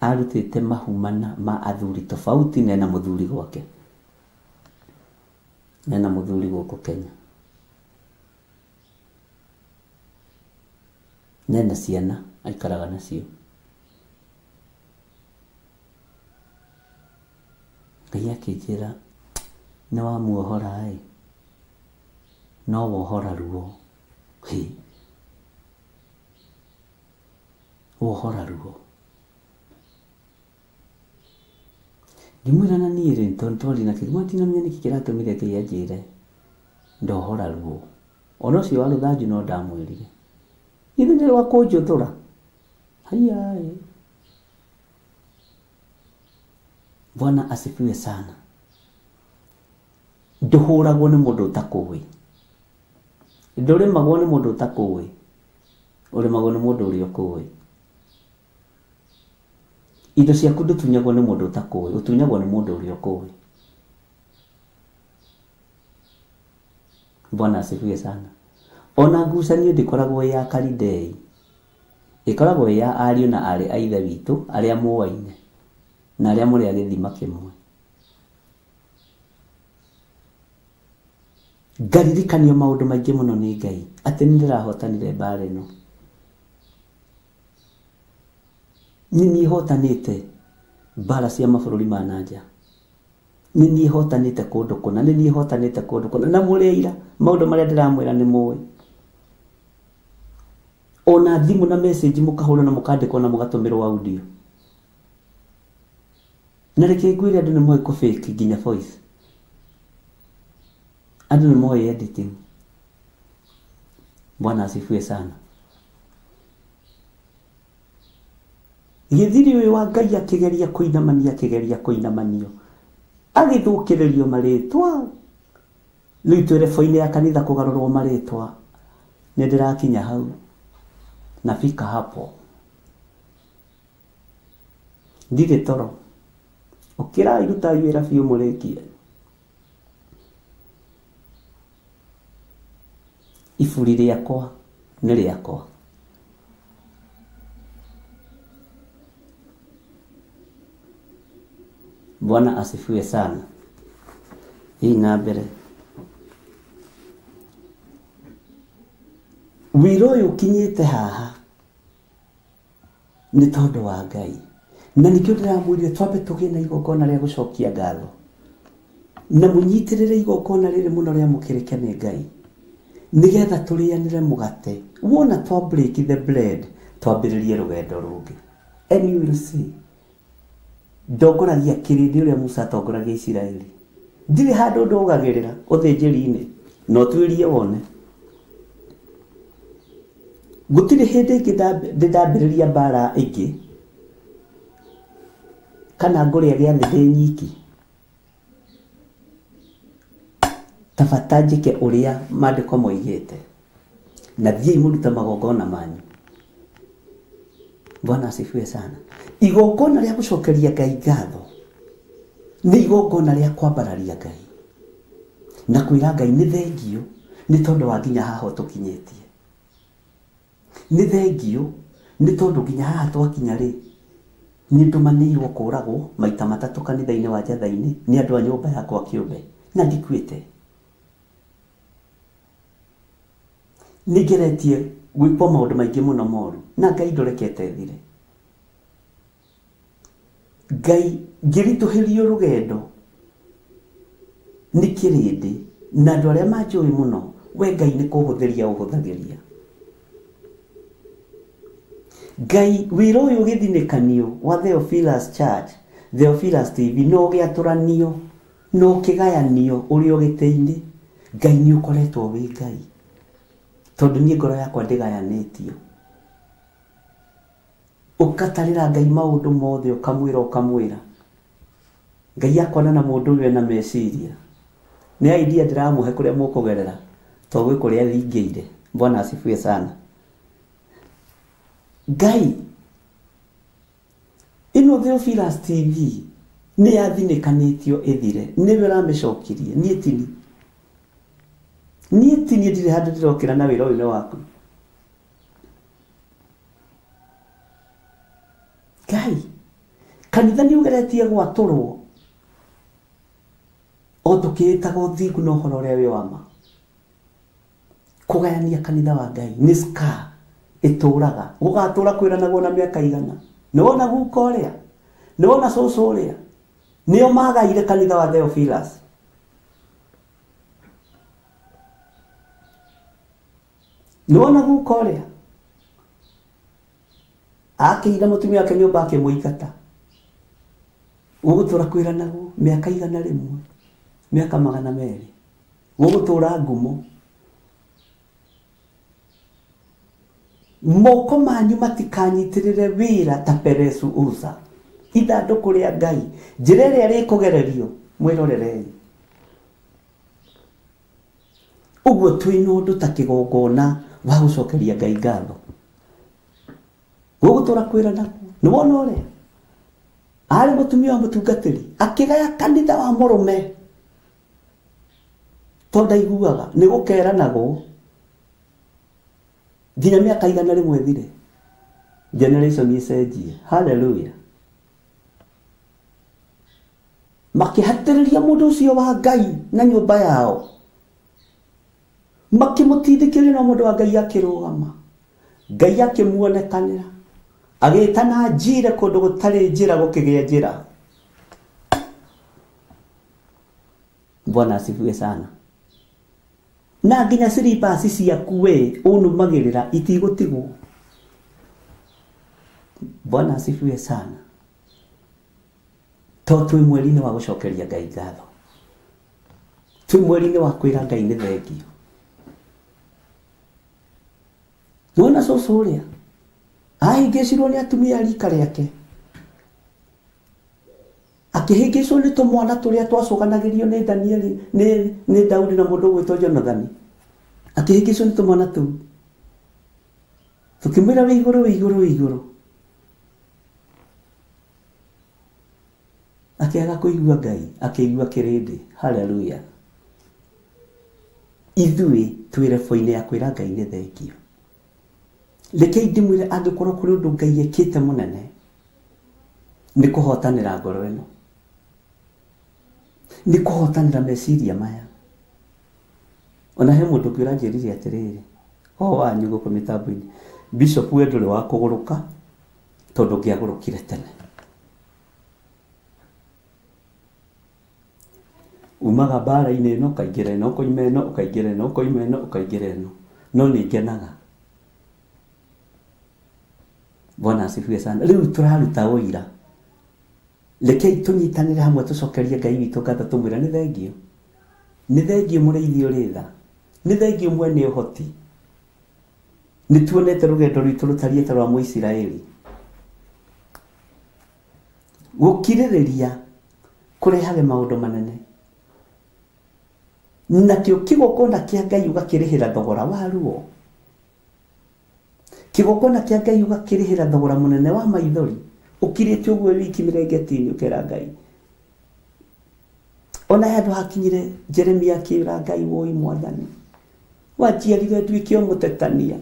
arutĩte mahu mana ma athuri tofauti na ena mũthuri gwake, ena mũthuri gũkũ Kenya, na ena ciana aikaraga nacio. Ngai akĩnjĩra nĩ wamuohora ĩ, no wohora ruo. Hĩ, wohora ruo. Ngĩmwĩra na niĩ rĩ, tondũ twarĩ na kĩgima ndinamenya nĩkĩ kĩratũmire Ngai anjĩre ndohora ruo. Ona ũcio wa rũthanju no ndamwĩrire, githĩ nĩ rwa kũnjũthũra? Haiya ĩ. Bwana asifiwe sana. Ndũhũragwo nĩ mũndũ ũtakũĩ, ndũrĩmagwo nĩ mũndũ ũtakũĩ, ũrĩmagwo nĩ mũndũ ũrĩa ũkũĩ. Indo ciaku ndũtunyagwo nĩ mũndũ ũtakũĩ, ũtunyagwo nĩ mũndũ ũrĩa ũkũĩ. Bwana asifiwe sana. Ona ngucanio ndĩkoragwo ĩ ya Kalidei, ĩkoragwo ĩ ya ariũ na aarĩ a Ithe witũ arĩa mũaine na arĩa mũrĩ a gĩthima kĩmwe. Ngaririkanio maũndũ maingĩ mũno nĩ Ngai atĩ nĩ ndĩrahotanire mbara ĩno, nĩ niĩ hotanĩte mbara cia mabũrũri ma na nja, nĩ niĩ hotanĩte kũndũ kũna, nĩ niĩ hotanĩte kũndũ kũna, na mũrĩ aira maũndũ marĩa ndĩramwĩra nĩ mũĩ. Ona thimũ na message mũkahũra na mũkandĩkwo na mũgatũmĩrwo audio. Na reke ngwĩre andũ nĩ moĩ kũ fake nginya voice, andũ nĩ moĩ editing. Bwana asifiwe sana. Gĩthiri ũyũ wa Ngai akĩgeria kũinamania, akĩgeria kũinamanio, agĩthũkĩrĩrio marĩtwa. Rĩu twĩ rebo-inĩ ya kanitha kũgarũrwo marĩtwa, nĩ ndĩrakinya hau, nafika hapo. Ndirĩ toro, ũkĩrai rutai wĩra biũ mũrĩkie. Iburi rĩakwa nĩ rĩakwa. Bwana asifiwe sana. Thiĩ na mbere. Wĩra ũyũ ũkinyĩte haha nĩ tondũ wa Ngai. Na nĩkĩo ndĩramwĩrire twambe tũgĩe na igongona rĩa gũcokia ngatho. Na mũnyitĩrĩre igongona rĩrĩ mũno rĩamũkĩrĩke nĩ Ngai. Nĩgetha tũrĩanĩre mũgate. Wona twa break the bread, twambĩrĩrie rũgendo rũngĩ. And you will see. Ndongoragia kĩrĩndĩ ũrĩa Musa atongoragia Isiraeli. Ndirĩ handũ ndũgagĩrĩra ũthĩnjĩri-inĩ. Na ũtuĩrie wone. Gũtirĩ hĩndĩ ĩngĩ ndĩ ndambĩrĩria mbara ĩngĩ kana ngũrĩa gĩathĩ ndĩ nyiki. Ta bata njĩke ũrĩa maandĩko moigĩte. Na thiĩi mũrute magongona manyu. Bwana asifiwe sana. Igongona rĩa gũcokeria Ngai ngatho nĩ igongona rĩa kwambararia Ngai na kwĩra Ngai nĩ thengiũ nĩ tondũ wa nginya haha ũtũkinyĩtie. Nĩ thengiũ nĩ tondũ nginya haha twakinya rĩ, nĩ ndũmanĩirwo kũragwo maita matatũ kanitha-inĩ wa Njatha-inĩ nĩ andũ a nyũmba yakwa kĩũmbe na ndikuĩte. Nĩ ngeretie gwĩkwo maũndũ maingĩ mũno moru na Ngai ndũrekete thire. Ngai ngĩritũhĩrio rũgendo nĩ kĩrĩndĩ na andũ arĩa manjũĩ mũno, we Ngai nĩ kũhũthĩria ũhũthagĩria. Ngai wĩra ũyũ ũgĩthinĩkanio wa Theophilus Church, Theophilus TV na ũgĩatũranio na ũkĩgayanio ũrĩ o gĩtĩ-inĩ, Ngai nĩ ũkoretwo wĩ Ngai. Tondũ niĩ ngoro yakwa ndĩgayanĩtio. Ũgatarĩra Ngai maũndũ mothe ũkamwĩra ũkamwĩra. Ngai akona na mũndũ ũyũ ena meciria. Nĩ idea ndĩramũhe kũrĩa mũkũgerera to gwĩ kũrĩa thingĩire. Bwana asifiwe sana. Ngai ĩno Theophilus TV nĩ yathinĩkanĩtio ĩthire nĩwe ũramĩcokirie niĩ tini niĩ tini ndirĩ handũ ndĩrokĩra na wĩra ũyũ nĩ waku. Ngai kanitha nĩ ũgeretie gwatũrwo o tũkĩĩtaga ũthingu na ũhoro ũrĩa wĩ wa ma. Kũgayania kanitha wa Ngai nĩ scar ĩtũraga gũgatũra kwĩranagwo na mĩaka igana. Nĩ wona guka ũrĩa, nĩ wona cũcũ ũrĩa, nĩo magaire kanitha wa Theophilus. Nĩ wona guka ũrĩa akĩire mũtumia wake nyũmba akĩmũingata. Gũgũtũra kwĩranagwo mĩaka 100, mĩaka 200. Gũgũtũra ngumo. Moko manyu matikanyitĩrĩre wĩra ta Peresu Uza. Ithandũkũ rĩa Ngai, njĩra ĩrĩa rĩkũgererio, mwĩrorerei. Ũguo twĩna ũndũ ta kĩgongona wa gũcokeria Ngai ngatho. Gũgũtũra kwĩrana nĩ wona ũrĩa arĩ mũtumia wa mũtungatĩri akĩgaya kanitha wa mũrũme tondũ ndaiguaga nĩ gũkeranagwo nginya mĩaka 100 ĩthire generation ĩcenjie. Hallelujah. Makĩhatĩrĩria mũndũ ũcio wa Ngai na nyũmba yao, makĩmũtindĩkĩrĩria no mũndũ wa Ngai akĩrũgama. Ngai akĩmuonekanĩra agĩtana njire kũndũ gũtarĩ njĩra gũkĩgĩa njĩra. Bwana asifiwe sana. Na nginya slippers ciaku we ũnũmagĩrĩra itigũtigwo. Bwana asifiwe sana. To twĩ mweri-inĩ wa gũcokeria Ngai ngatho, twĩ mweri-inĩ wa kwĩra Ngai nĩ thengio. Nĩwona cũcũ ũrĩa ahĩngĩcirwo nĩ atumia a rika rĩake, akĩhĩngĩcwo nĩ tũmwana tũrĩa twacũganagĩrio nĩ Danieli nĩ Daudi na mũndũ ũgwĩtwo Jonathani, akĩhĩngĩcwo nĩ tũmwana tũu tũkĩmwĩra wĩ igũrũ wĩ igũrũ wĩ igũrũ, akĩaga kũigua Ngai akĩigua kĩrĩndĩ. Hallelujah. Ithuĩ twĩ rebo-inĩ ya kwĩra Ngai nĩ thengio. Rekei ndĩmwĩre angĩkorwo kũrĩ ũndũ Ngai ekĩte mũnene nĩ kũhotanĩra ngoro ĩno. Nĩ kũhotanĩra meciria maya. Ona he mũndũ ũngĩ ũranjĩrire atĩrĩrĩ, o wanyu gũkũ mĩtambo-inĩ, Bishop we ndũrĩ wa kũgũrũka tondũ ũngĩagũrũkire tene. Umaga mbara-inĩ ĩno ũkaingĩra ĩno, ũkoima ĩno ũkaingĩra ĩno, ũkoima ĩno ũkaingĩra ĩno. No nĩ ngenaga. Bwana asifiwe sana. Rĩu tũraruta ũira. Rekei tũnyitanĩre hamwe tũcokerie Ngai witũ ngatho tũmwĩre nĩ thengio. Nĩ thengio mũrĩithi ũrĩ tha. Nĩ thengio mwene ũhoti. Nĩ tuonete rũgendo rwitũ rũtariĩ ta rwa Mũisiraeli. Gũkirĩrĩria kũrehage maũndũ manene. Nakĩo kĩgongona kĩa Ngai ũgakĩrĩhĩra thogora wa ruo. Kĩgongona kĩa Ngai ũgakĩrĩhĩra thogora mũnene wa maithori. Ũkirĩte ũguo wiki mĩrengeti-inĩ ũkera Ngai. Ona he handũ hakinyire Jeremia akĩra Ngai woi mwathani. Wanjiarire nduĩke o mũtetania.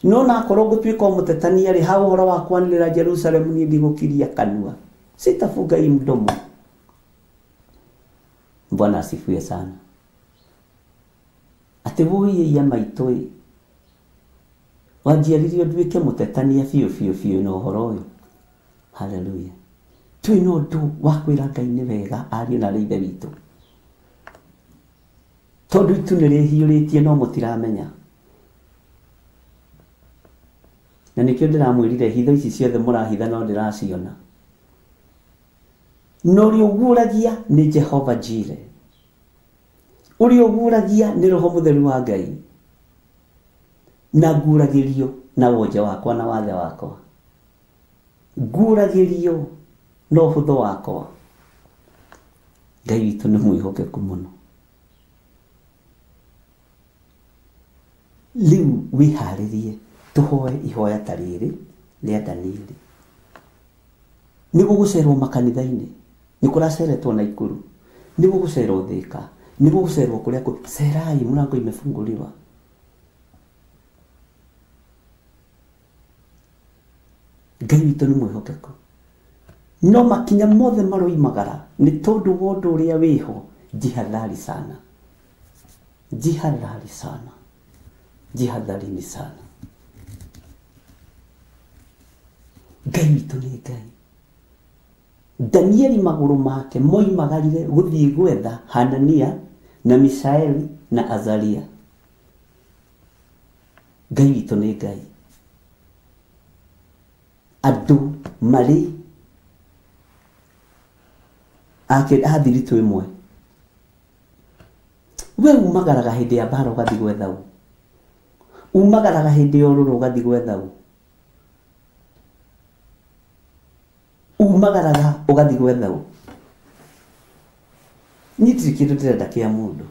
No nakorwo ngũtuĩka o mũtetania rĩ, ha ũhoro wa kwanĩrĩra Jerusalemu niĩ ndigũkiria kanua. Sitafunga hii mdomo. Bwana asifiwe sana. Atĩ woi ĩiya maitũ ĩ, wanjiarire nduĩke mũtetania biũ biũ biũ na ũhoro ũyũ. Haleluya. Twĩ na ũndũ wa kwĩra Ngai nĩ wega ariũ na arĩ ithe witũ. Tondũ itu nĩ rĩhiũrĩtie no mũtiramenya. Na nĩkĩo ndĩramwĩrire hitho ici ciothe mũrahitha no ndĩraciona. Na ũrĩa ũguũragia nĩ Jehova Jireh. Ũrĩa ũguũragia nĩ Roho Mũtheru wa Ngai. Na nguũragĩrio na wonje wakwa na wathe wakwa. Nguũragĩrio na ũhũthũ wakwa. Ngai witũ nĩ mwĩhokeku mũno. Rĩu wĩharĩrie tũhoe ihoya ta rĩrĩ rĩa Danieli. Nĩ gũgũcerwo makanitha-inĩ, nĩ kũraceretwo Naikuru, nĩ gũgũcerwo Thĩka, nĩ gũgũcerwo kũrĩa kũ cerai, mlango imefunguliwa. Ngai witũ nĩ mwĩhokeku. No makinya mothe maroimagara nĩ tondũ wa ũndũ ũrĩa wĩho, jihadhari sana. Jihadhari sana. Jihadharini sana. Ngai witũ nĩ Ngai. Danieli magũrũ make moimagarire gũthiĩ gwetha Hanania na Mishaeli na Azaria. Ngai witũ nĩ Ngai. Andũ marĩ a thiritũ ĩmwe. We umagaraga hĩndĩ ya mbara ũgathiĩ gwetha ũ? Umagaraga hĩndĩ ya ũrũrũ ũgathiĩ gwetha ũ? Umagaraga ũgathiĩ gwetha ũ? Niĩ ndirĩ kĩndũ ndĩrenda kĩa mũndũ.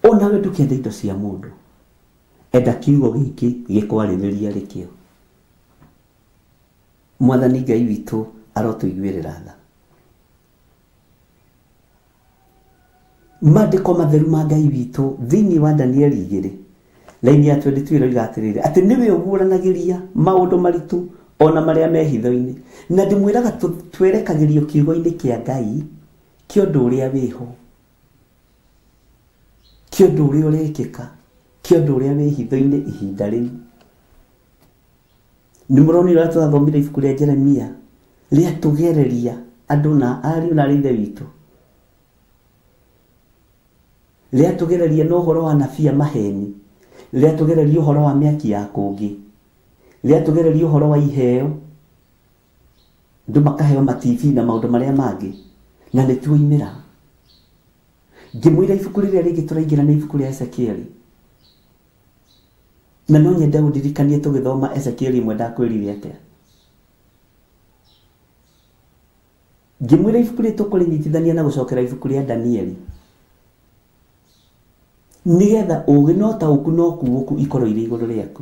Onawe ndũkende indo cia mũndũ. Enda kiugo gĩkĩ gĩkwarĩrĩria arĩ kĩo. Mwathani Ngai witũ arotũiguĩrĩra tha. Maandĩko matheru ma Ngai witũ thĩinĩ wa Danieli igĩrĩ raini ya 22 ĩroiga atĩrĩrĩ, atĩ nĩwe ũguũranagĩria maũndũ maritũ ona marĩa me hitho-inĩ. Na ndĩmwĩraga twerekagĩrio kiugo-inĩ kĩa Ngai kĩa ũndũ ũrĩa wĩho, kĩa ũndũ ũrĩa ũrekĩka, kĩa ũndũ ũrĩa wĩ hitho-inĩ ihinda rĩu. Nĩ mũronire ũrĩa tũrathomire ibuku rĩa Jeremia rĩatũgereria andũ na ariũ na arĩ ithe witũ, rĩatũgereria na ũhoro wa anabii a maheni, rĩatũgereria ũhoro wa mĩaki ya kũngĩ, rĩatũgereria ũhoro wa iheo, andũ makaheo ma TV na maũndũ marĩa mangĩ, na nĩ tuoimĩra. Ngĩmwĩra ibuku rĩrĩa rĩngĩ tũraingĩra nĩ ibuku rĩa Ezekieli. Na no nyende ũndirikanie tũgĩthoma Ezekieli ĩmwe ndakwĩrire atĩa. Ngĩmwĩra ibuku rĩrĩ tũkũrĩnyitithania na gũcokera ibuku rĩa Danieli. Nĩgetha ũũgĩ na ũtaũku na ũkuũku ikorwo irĩ igũrũ rĩaku.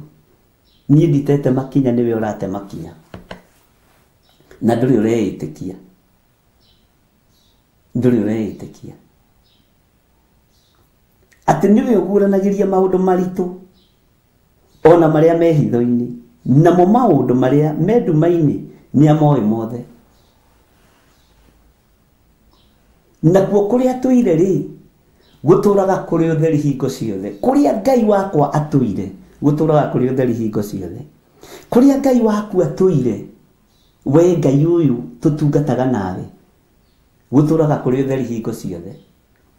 Niĩ nditete makinya nĩwe ũrate makinya. Na ndũrĩ ũreĩtĩkia. Ndũrĩ ũreĩtĩkia. Atĩ nĩwe ũguũranagĩria maũndũ maritũ ona marĩa me hitho-inĩ, namo maũndũ marĩa me nduma-inĩ nĩ amoĩ mothe. Nakuo kũrĩa atũire rĩ, gũtũraga kũrĩ ũtheri hingo ciothe. Kũrĩa Ngai wakwa atũire, gũtũraga kũrĩ ũtheri hingo ciothe. Kũrĩa Ngai waku atũire, we Ngai ũyũ tũtungataga nawe, gũtũraga kũrĩ ũtheri hingo ciothe.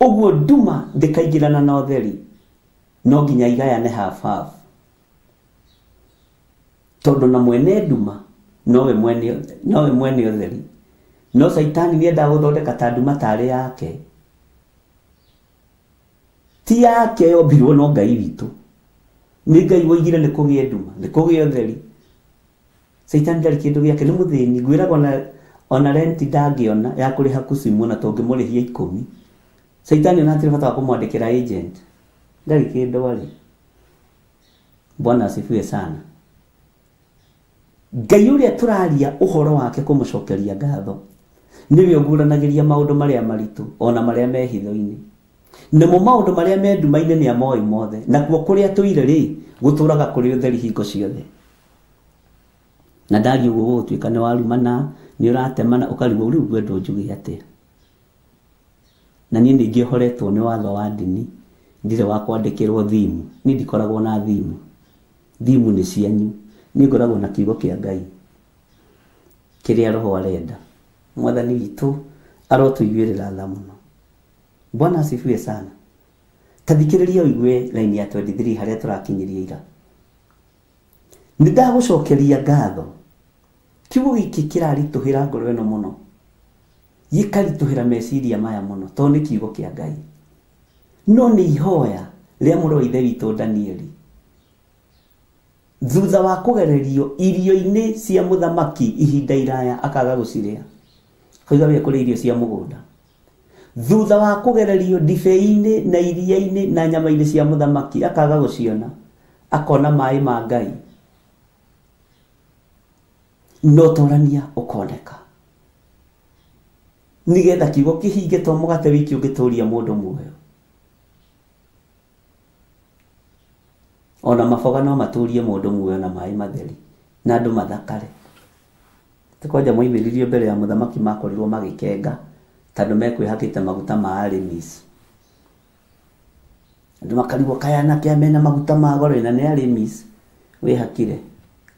Ũguo nduma ndĩkaingĩrana na ũtheri, no nginya igayane half half. Tondũ na mwene nduma nowe mwene ũtheri. No Caitani nĩendaga gũthondeka ta nduma tarĩ yake. Ti yake yombirwo no Ngai witũ. Nĩ Ngai woigire nĩ kũgĩe nduma, nĩ kũgĩe ũtheri. Caitani ndarĩ kĩndũ gĩake, nĩ mũthĩni. Ngwĩraga ona renti ndangĩona ya kũrĩha kucimu na tũngĩmũrĩhia 10. Caitani ona hatirĩ bata wa kũmwandĩkĩra agent. Ndarĩ kĩndũ arĩ. Bwana asifiwe sana. Ngai ũrĩa tũraria ũhoro wake kũmũcokeria ngatho nĩwe ũguũranagĩria maũndũ marĩa maritũ ona marĩa me hitho-inĩ. Namo maũndũ marĩa me nduma-inĩ nĩ amoĩ mothe. Nakuo kũrĩa tũire rĩ, gũtũraga kũrĩ ũtheri hingo ciothe. Na ndaria ũguo gũgũtuĩka nĩ warumana, nĩ ũratemana, ũkarigwo rĩu ngwendwo njuge atĩa. Na niĩ ningĩohoretwo nĩ watho wa ndini, ndirĩ wa kwandĩkĩrwo thimu. Niĩ ndikoragwo na thimu. Thimu nĩ cianyu. Niĩ ngoragwo na kiugo kĩa Ngai kĩrĩa Roho arenda. Mwathani witũ arotũiguĩrĩra tha mũno. Bwana asifiwe sana. Ta thikĩrĩria ũigue line ya 23 harĩa tũrakinyĩria ira. Nĩ ndagũcokeria ngatho. Kiugo gĩkĩ kĩraritũhĩra ngoro ĩno mũno. Gĩkaritũhĩra meciria maya mũno tondũ nĩ kiugo kĩa Ngai. No nĩ ihoya rĩa mũrũ wa ithe witũ Danieli. Thutha wa kũgererio irio-inĩ cia mũthamaki ihinda iraya akaga gũcirĩa. Koiga we kũrĩa irio cia mũgũnda. Thutha wa kũgererio ndibei-inĩ na iria-inĩ na nyama-inĩ cia mũthamaki akaga gũciona, akona maĩ ma Ngai. No torania ũkoneka. Nĩgetha kiugo kĩhinge to mũgate wiki ũngĩtũria mũndũ muoyo. Ona maboga no matũrie mũndũ muoyo na maĩ matheri na andũ mathakare. Ti kwanja moimĩririo mbere ya mũthamaki makorirwo magĩkenga tondũ mekwĩhakĩte maguta ma Arimis. Andũ makarigwo kaĩ anake aya mena maguta ma goro na nĩ Arimis wĩhakire.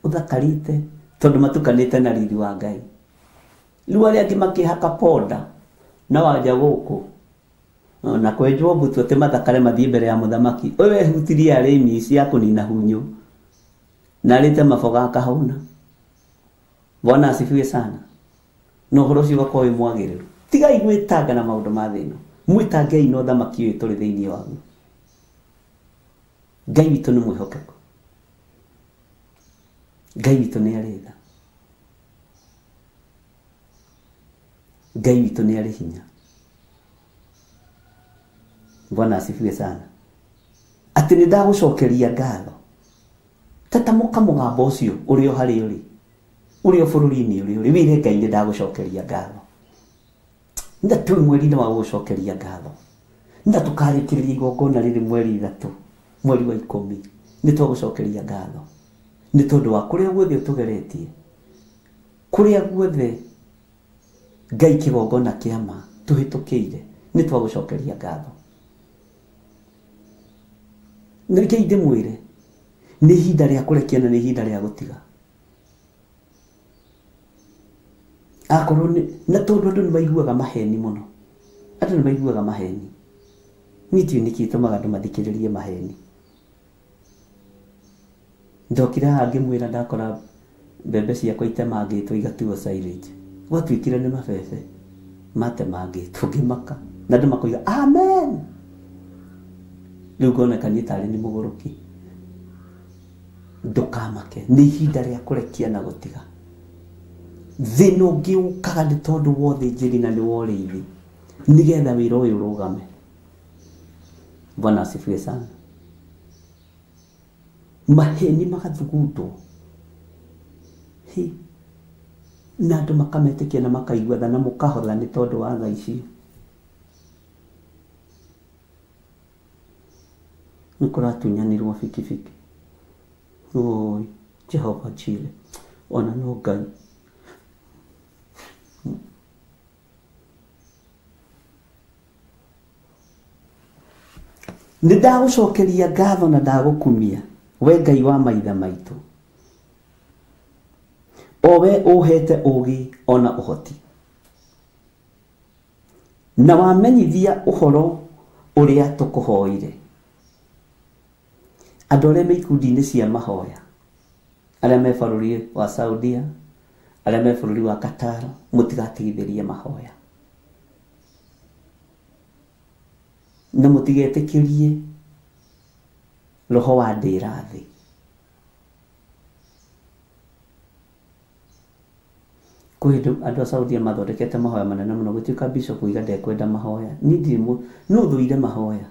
Ũthakarĩte tondũ matukanĩte na riri wa Ngai. Rĩu arĩa angĩ makĩhaka ponda na wanja gũkũ na kwenjwo mbutu atĩ mathakare mathiĩ mbere ya mũthamaki. Ũyũ ehutirie Arimis ya kũnina hunyũ na arĩte maboga akahũna. Bwana asifiwe sana. Na ũhoro ũcio ũgakorwo wĩ mwagĩrĩru. Tigai gwĩtanga na maũndũ ma thĩ ĩno. Mwĩtangei na ũthamaki ũyũ tũrĩ thĩinĩ waguo. Ngai witũ nĩ mwĩhokeku. Ngai witũ nĩ arĩ tha. Ngai witũ nĩ arĩ hinya. Bwana asifiwe sana. Atĩ nĩ ndagũcokeria ngatho. Tatamũka mũgambo ũcio ũrĩ o harĩa ũrĩ. Ũrĩ o bũrũri-inĩ ũrĩa ũrĩ. Wĩre Ngai nĩ ndagũcokeria ngatho. Na twĩ mweri-inĩ wa gũgũcokeria ngatho. Na tũkarĩkĩrĩria igongona rĩrĩ mweri 3, mweri wa 10. Nĩ twagũcokeria ngatho. Nĩ tondũ wa kũrĩa guothe ũtũgeretie. Kũrĩa guothe Ngai kĩgongona kĩa ma tũhĩtũkĩire. Nĩ twagũcokeria ngatho. Nĩkĩo ndĩmwĩre, nĩ ihinda rĩa kũrekia na nĩ ihinda rĩa gũtiga. Akorwo nĩ na tondũ andũ nĩ maiguaga maheni mũno. Andũ nĩ maiguaga maheni. Niĩ ndiũĩ nĩkĩ gĩtũmaga andũ mathikĩrĩrie maheni. Ndokire haha ngĩmwĩra ndakora mbembe ciakwa itemangĩtwo igatuo silage. Gwatuĩkire nĩ mabebe matemangĩtwo ngĩmaka. Na andũ makoiga amen. Rĩu ngoneka niĩ tarĩ nĩ mũgũrũki. Ndũkamake, nĩ ihinda rĩa kũrekia na gũtiga. Thĩna ũngĩ ũkaga nĩ tondũ wa ũthĩnjĩri na nĩ wa ũrĩithi, nĩgetha wĩra ũyũ ũrũgame. Bwana asifiwe sana. Maheni magathugundwo. Hi. Na andũ makametĩkia na makaigua tha na mũkahotha nĩ tondũ wa tha icio. Nĩ kũratunyanĩrwo bikibiki. Oi, Jehova Jire. Ona no Ngai. Nĩ ndagũcokeria ngatho na ndagũkumia, we Ngai wa maithe maitũ, o we ũũheete ũũgĩ o na ũhoti, na wamenyithia ũhoro ũrĩa tũkũhoire. Andũ arĩa me ikundi-inĩ cia mahoya, arĩa me bũrũri wa Saudia, arĩa me bũrũri wa Qatar, mũtigatigithĩrie mahoya. Na mũtigetĩkĩrie roho wa ndĩra thĩ. Kwĩ hĩndĩ andũ a Saudia mathondekete mahoya manene mũno gũtuĩka bishop oiga ndekwenda mahoya. Niĩ ndirĩ mũ, nũ ũthũire mahoya?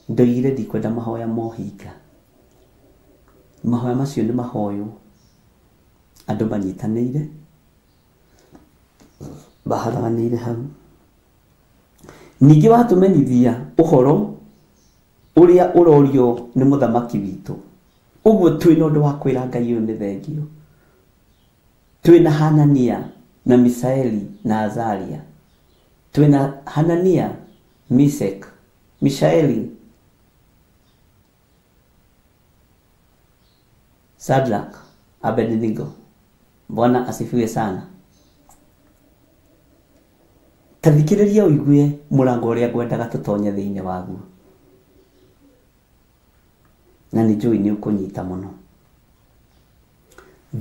Ndoigire ndikwenda mahoya ma ũhinga. Mahoya macio nĩ mahoywo andũ manyitanĩire, maharaganĩire hau. Ningĩ watũmenyithia ũhoro ũrĩa ũrorio nĩ mũthamaki witũ. Ũguo twĩna ũndũ wa kwĩra Ngai ũyũ nĩ thengio. Twĩna Hanania na Misaeli na Azaria. Twĩna Hanania, Misek, Mishaeli, Shadrach, Abednego. Bwana asifiwe sana. Ta thikĩrĩria ũigue mũrango ũrĩa ngwendaga tũtonye thĩinĩ waguo. Na nĩ njũĩ nĩ ũkũnyita mũno.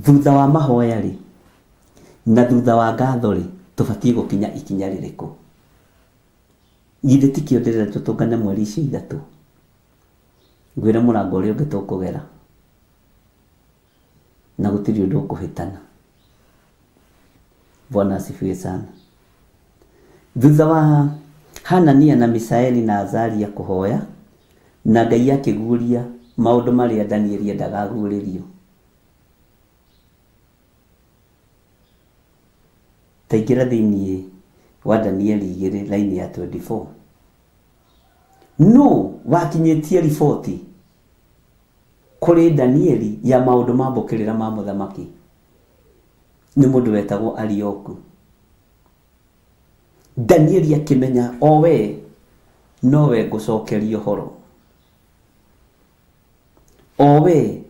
Thutha wa mahoya rĩ, na thutha wa ngatho rĩ, tũbatiĩ gũkinya ikinya rĩrĩkũ? Githĩ tikĩo ndĩrenda tũtũngane mweri icio ithatũ? Ngwĩre mũrango ũrĩa ũngĩ tũkũgera. Na gũtirĩ ũndũ ũkũhĩtana. Bwana asifiwe sana. Thutha wa Hanania na Misaeli na Azaria kũhoya, na Ngai akĩguũria maũndũ marĩa Danieli endaga aguũrĩrio. Ta ingĩra thĩinĩ wa Danieli igĩrĩ raini ya 24. Nũ wakinyĩtie riboti kũrĩ Danieli ya maũndũ ma mbũkĩrĩra ma mũthamaki? Nĩ mũndũ wetagwo Arioku. Danieli akĩmenya o we nowe ngũcokeria ũhoro. O we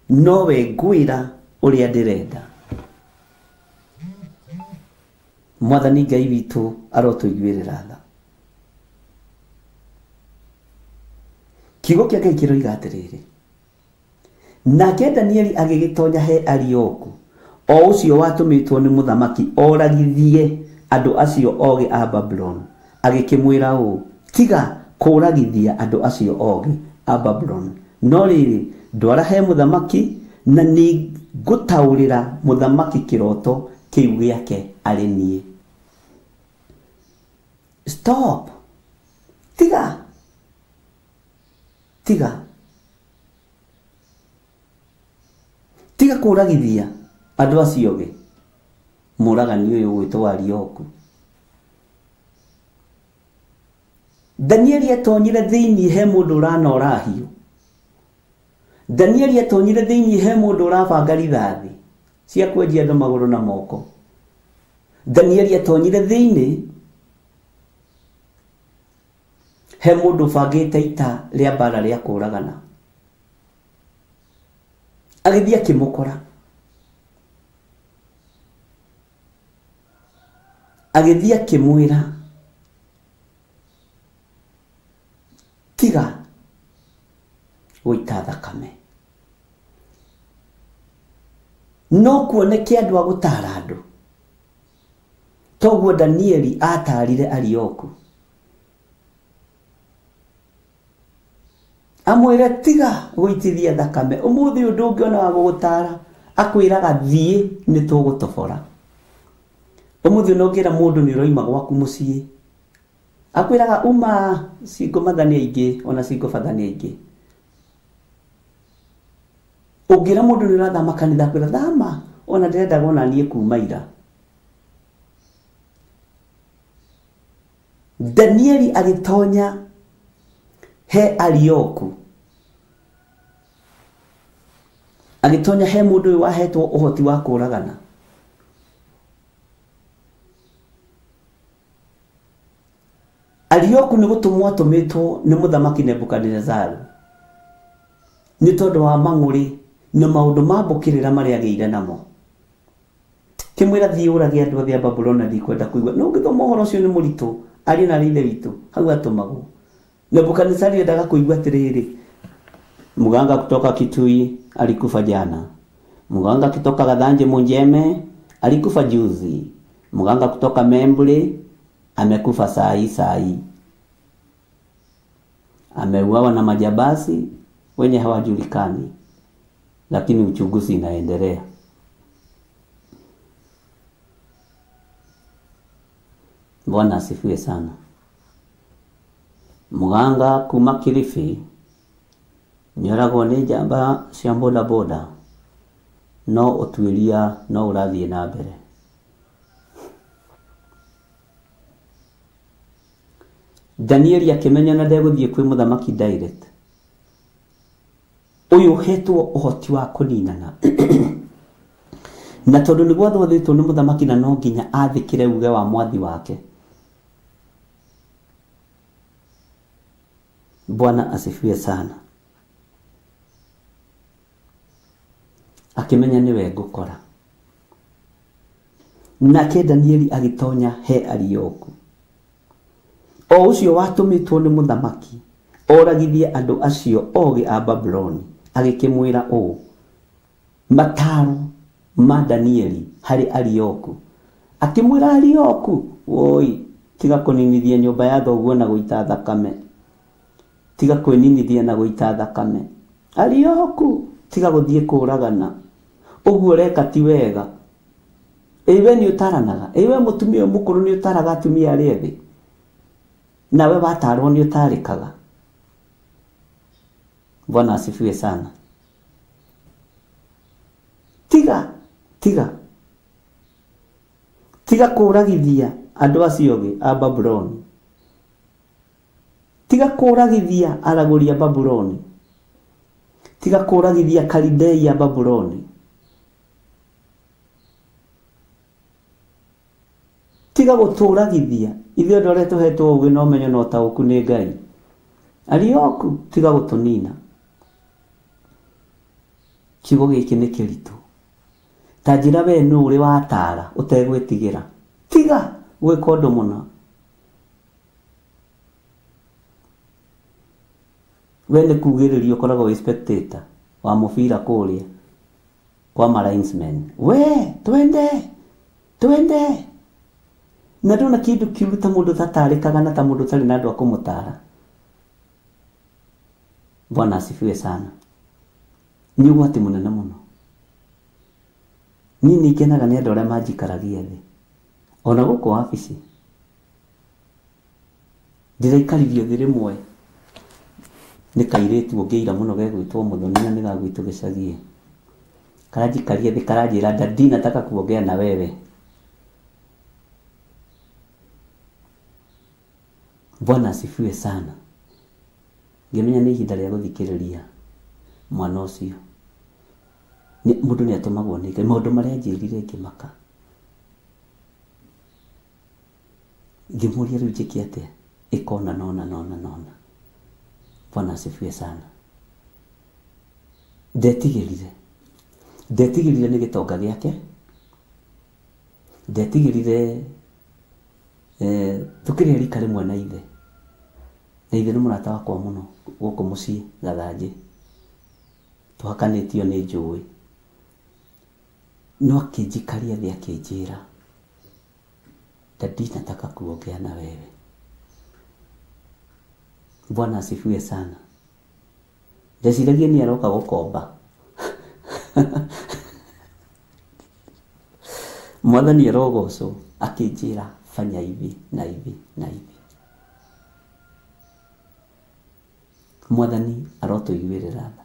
nowe ngwĩra ũrĩa ndĩrenda. Mwathani Ngai witũ arotũiguĩrĩra tha. Kiugo kĩa Ngai kĩroiga atĩrĩrĩ, Nake Danieli agĩgĩtonya he Arioku, o ũcio watũmĩtwo nĩ mũthamaki oragithie andũ acio ogĩ a Babuloni, agĩkĩmwĩra ũũ, Tiga kũũragithia andũ acio ogĩ a Babuloni, no rĩrĩ, ndwara he mũthamaki, na nĩngũtaũrĩra mũthamaki kĩroto kĩu gĩake arĩ niĩ. Stop! Tiga! Tiga! Tiga kũragithia andũ acio ogĩ, mũragani ũyũ ũgwĩtwo Arioku. Danieli atonyire thĩinĩ he mũndũ ũranora hiũ. Danieli atonyire thĩinĩ he mũndũ ũrabanga rithathi cia kwenjia andũ magũrũ na moko. Danieli atonyire thĩinĩ he mũndũ ũbangĩte ita rĩa mbara rĩa kũragana. Agĩthiĩ akĩmũkora. Agĩthiĩ akĩmwĩra, tiga gũita thakame. No kuoneke andũ a gũtaara andũ. Toguo Danieli ataarire Arioku. Amwĩre tiga gũitithia thakame. Ũmũthĩ ũyũ ndũngĩona wa gũgũtara, akwĩraga thiĩ nĩ tũgũtobora. Ũmũthĩ ũyũ ũngĩra mũndũ nĩ ũroima gwaku mũciĩ, akwĩraga uma, single mother nĩ aingĩ ona single father nĩ aingĩ. Ũngĩra mũndũ nĩ ũrathama kanitha akwĩra thama, ona ndĩrendaga ona niĩ kuma ira. Danieli agĩtonya he Arioku, agĩtonya he mũndũ ũyũ wahetwo ũhoti wa kũragana. Arioku nĩ gũtũmwo atũmĩtwo nĩ mũthamaki Nebukadinezaru nĩ tondũ wa mang'ũrĩ na maũndũ ma mbũkĩrĩra marĩa agĩire namo. Kĩmwĩra thiĩ ũrage andũ othe a Babuloni na ndikwenda kũigua. No ũngĩthoma ũhoro ũcio nĩ mũritũ, ariũ na aarĩ a Ithe witũ, hau atũmagwo. Nebukadnezari endaga kũigua atĩrĩrĩ, mganga kutoka Kitui alikufa jana, mganga kutoka Gathanje Munjeme alikufa juzi, mganga kutoka Membule amekufa saa hii saa hii, ameuawa na majabasi wenye hawajulikani, lakini uchunguzi inaendelea. Bwana asifiwe sana. Muganga kuma Kilifi nĩoragwo nĩ njamba cia bodaboda no ũtuĩria no ũrathiĩ na mbere. Danieli akĩmenya na ndegũthiĩ kwĩ mũthamaki direct. Ũyũ ũhetwo ũhoti wa kũninana na tondũ nĩ gwathwo nĩ mũthamaki na no nginya athĩkĩre uge wa mwathi wake. Bwana asifiwe sana. Akĩmenya nĩwe ngũkora. Nake Danieli agĩtonya he Arioku o ũcio watũmĩtwo nĩ mũthamaki oragithie andũ acio ogĩ a Babuloni, agĩkĩmwĩra ũũ, mataro ma Danieli harĩ Arioku. Akĩmwĩra Arioku, woi, tiga kũninithia nyũmba ya thoguo na gũita thakame, tiga kwĩninithia na gũita thakame. Arioku, tiga gũthiĩ kũragana, ũguo ũreka ti wega. Ĩ we nĩ ũtaranaga, ĩ we mũtumia ũyũ mũkũrũ nĩ ũtaraga atumia arĩa ethĩ, nawe watarwo nĩ ũtarĩkaga. Bwana asifiwe sana. Tiga tiga tiga kũragithia andũ acio ogĩ a Babuloni, tiga kũragithia aragũri a Babuloni, tiga kũragithia Kalidei a Babuloni, tiga gũtũragithia ithuĩ andũ arĩa tũhetwo ũgĩ na ũmenyo na ũtaũku nĩ Ngai. Arioku, tiga gũtũnina. Kiugo gĩkĩ nĩ kĩritũ. Ta njĩra we nũ ũrĩ watara ũtegwĩtigĩra. Tiga gwĩka ũndũ mũna. We nĩ kugĩrĩria ũkoragwo wĩ spectator wa mũbira kũrĩa kwa ma linesmen. We twende twende, na ndona kĩndũ kĩũru ta mũndũ tatarĩkaga na ta mũndũ ũtarĩ na andũ a kũmũtara. Bwana asifiwe sana. Nĩ ũgwati mũnene mũno. Niĩ nĩ ngenaga nĩ andũ arĩa manjikaragia thĩ ona gũkũ wabici. Ndĩraikaririo thĩ rĩmwe nĩ kairĩtu ũngĩira mũno gegwĩtwo Mũthoni na nĩ ga gwitũ gĩcagi. Karanjikaria thĩ karanjĩra, daddy nataka kuongea na wewe. Bwana asifiwe sana. Ngĩmenya nĩ ihinda rĩa gũthikĩrĩria mwana ũcio. Mũndũ nĩ atũmagwo nĩ Ngai. Maũndũ marĩa anjĩrire ngĩmaka. Ngĩmũria rĩu njĩke atĩa? Ĩka ũna na ũna na ũna na ũna. Bwana asifiwe sana. Ndetigĩrire. Ndetigĩrire nĩ gĩtonga gĩake. Ndetigĩrire tũkĩrĩ rika rĩmwe na ithe. Na ithe nĩ mũrata wakwa mũno gũkũ mũciĩ Gathanjĩ. Tũhakanĩtio nĩ njũĩ. No akĩnjikaria thĩ akĩnjĩra, daddy nataka kuongea na wewe. Bwana asifiwe sana. Ndeciragia nĩ aroka gũkomba. Mwathani arogocwo, akĩnjĩra fanya hivi na hivi na hivi. Mwathani arotũiguĩrĩra tha.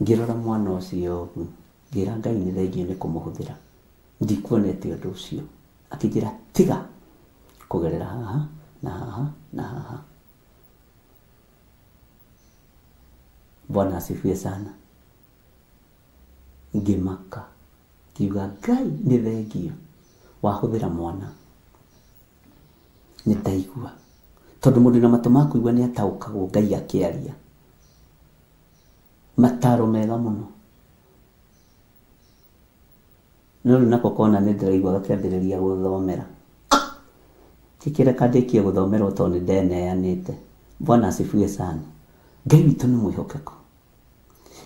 Ngĩrora mwana ũcio ũguo, ngĩra Ngai nĩ thengiũ nĩ kũmũhũthĩra. Ndikuonete ũndũ ũcio. Akĩnjĩra tiga kũgerera haha na haha na haha. Bwana asifiwe sana. Ngĩmaka ngiuga Ngai nĩ thengiũ wahũthĩra mwana. Nĩ ndaigua. Tondũ mũndũ na matũ ma kũigua nĩ ataũkagwo Ngai akĩaria. Mataro mega mũno. No rĩu nako kona nĩ ndĩraigua gakĩambĩrĩria gũthomera. Kĩkĩreka ndĩkie gũthomerwo tondũ nĩ ndeneanĩte. Bwana asifiwe sana. Ngai witũ nĩ mwĩhokeku.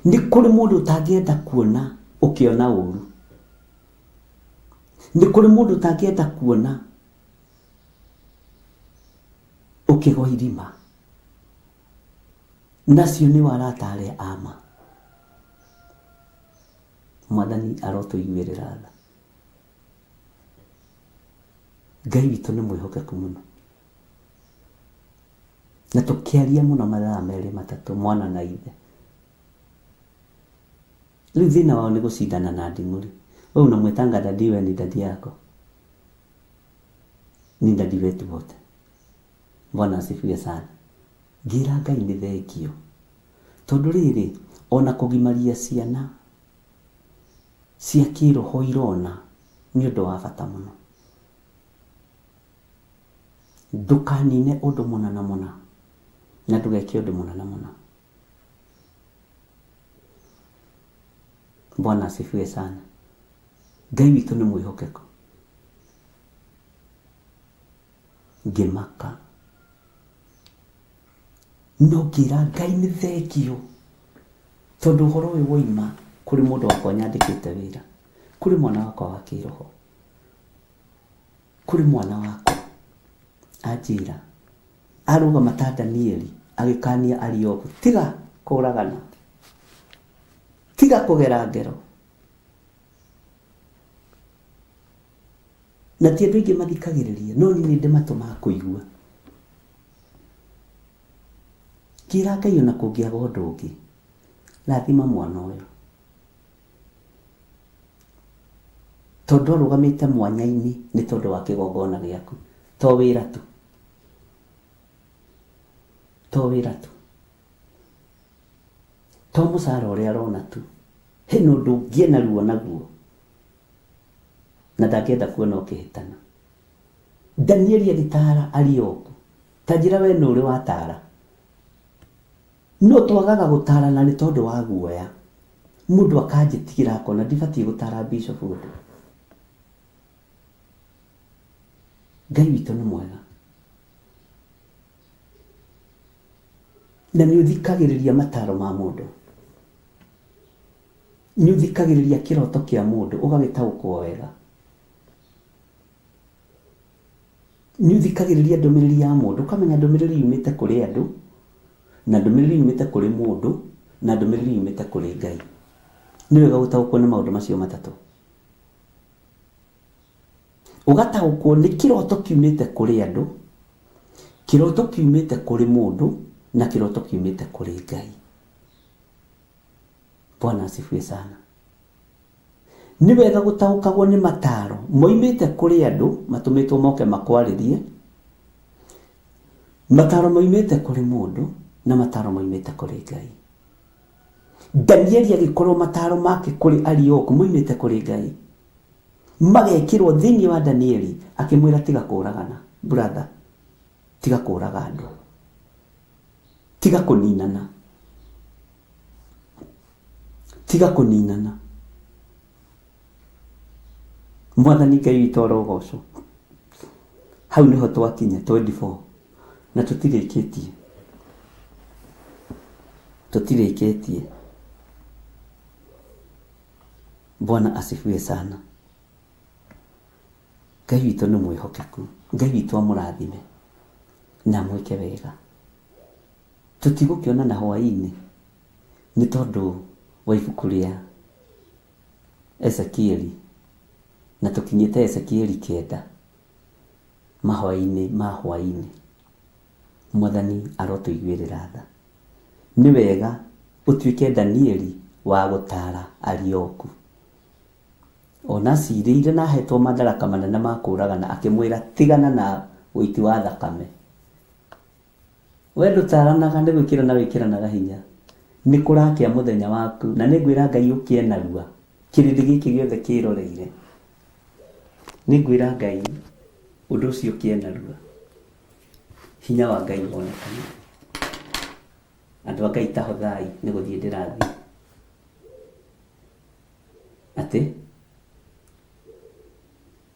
Nĩ kũrĩ mũndũ ũtangĩenda kuona ũkĩona ũru. Nĩ kũrĩ mũndũ ũtangĩenda kuona ũkĩgwa irima. Nacio nĩ arata arĩa a ma. Mwathani arotũiguĩrĩra tha. Ngai witũ nĩ mwĩhokeku mũno. Na tũkĩaria mũno mathaa merĩ matatũ mwana na ithe. Rĩu thĩna wao nĩ gũcindana na nding'ũri. We unamwetanga dadi, we ni dadi yako. Ni dadi wetu wote. Bwana asifiwe sana. Ngĩra Ngai nĩ thengio. Tondũ rĩrĩ, ona kũgimaria ciana cia kĩroho irona nĩ ũndũ wa bata mũno. Ndũkanine ũndũ mũna na mũna na ndũgeke ũndũ mũna na mũna. Bwana asifiwe sana. Ngai witũ nĩ mwĩhokeku. Ngĩmaka no ngĩra Ngai nĩ thengio tondũ ũhoro ũyũ woima kũrĩ mũndũ wakwa nyandĩkĩte wĩra, kũrĩ mwana wakwa wa kĩroho, kũrĩ mwana wakwa anjĩra arũgama ta Danieli agĩkania Arioku, tiga kũragana, tiga kũgera ngero. Na ti andũ aingĩ mathikagĩrĩria, no niĩ nĩ ndĩ matũ ma kũigua. Ngĩra Ngai ona kũngĩaga ũndũ ũngĩ, rathima mwana ũyũ. Tondũ arũgamĩte mwanya-inĩ nĩ tondũ wa kĩgongona gĩaku. To wĩra tu. To wĩra tu. To mũcara ũrĩa arona tu. Hena ũndũ ũngĩ ena ruo naguo. Na ndangĩenda kuona ũkĩhĩtana. Danieli agĩtara Arioku. Ta njĩra we nũ ũrĩ watara. No twagaga gũtarana nĩ tondũ wa guoya. Mũndũ akanjĩtigĩra akona ndibatiĩ gũtara bishop ũndũ. Ngai witũ nĩ mwega. Na nĩ ũthikagĩrĩria mataro ma mũndũ. Nĩ ũthikagĩrĩria kĩroto kĩa mũndũ ũgagĩtaũkwo wega. Nĩ ũthikagĩrĩria ndũmĩrĩri ya mũndũ ũkamenya ndũmĩrĩri yumĩte kũrĩ andũ na ndũmĩrĩri yumĩte kũrĩ mũndũ na ndũmĩrĩri yumĩte kũrĩ Ngai. Nĩ wega gũtaũkwo nĩ maũndũ macio matatũ. Ũgataũkwo nĩ kĩroto kiumĩte kũrĩ andũ, kĩroto kiumĩte kũrĩ mũndũ na kĩroto kiumĩte kũrĩ Ngai. Bwana asifiwe sana. Nĩ wega gũtaũkagwo nĩ mataro moimĩte kũrĩ andũ matũmĩtwo moke makwarĩrie, mataro moimĩte kũrĩ mũndũ na mataro moimĩte kũrĩ Ngai. Danieli agĩkorwo mataro make kũrĩ Arioku moimĩte kũrĩ Ngai, magekĩrwo thĩinĩ wa Danieli akĩmwĩra tiga kũragana brother, tiga kũraga andũ, tiga kũninana, tiga kũninana. Mwathani Ngai witũ arogocwo. Hau nĩho twakinya 24 na tũtirĩkĩtie, tũtirĩkĩtie. Bwana asifiwe sana. Ngai witũ nĩ mwĩhokeku. Ngai witũ amũrathime na amwĩke wega. Tũtigũkĩona na hwaĩ-inĩ nĩ tondũ wa ibuku rĩa Ezekieli na tũkinyĩte Ezekieli 9 mahwaĩ-inĩ ma hwaĩ-inĩ. Mwathani arotũiguĩrĩra tha. Nĩ wega ũtuĩke Danieli wa gũtara Arioku. Ona acirĩire na ahetwo madaraka manene ma kũragana akĩmwĩra tigana na ũiti wa thakame. We ndũtaranaga nĩ gwĩkĩrana wĩkĩranaga hinya. Nĩ kũrakĩa mũthenya waku na nĩ ngwĩra Ngai ũkĩe narua. Kĩrĩndĩ gĩkĩ gĩothe kĩroreire. Nĩ ngwĩra Ngai ũndũ ũcio ũkĩe narua. Hinya wa Ngai wonekane. Andũ a Ngai tahothai nĩ gũthiĩ ndĩrathiĩ. Atĩ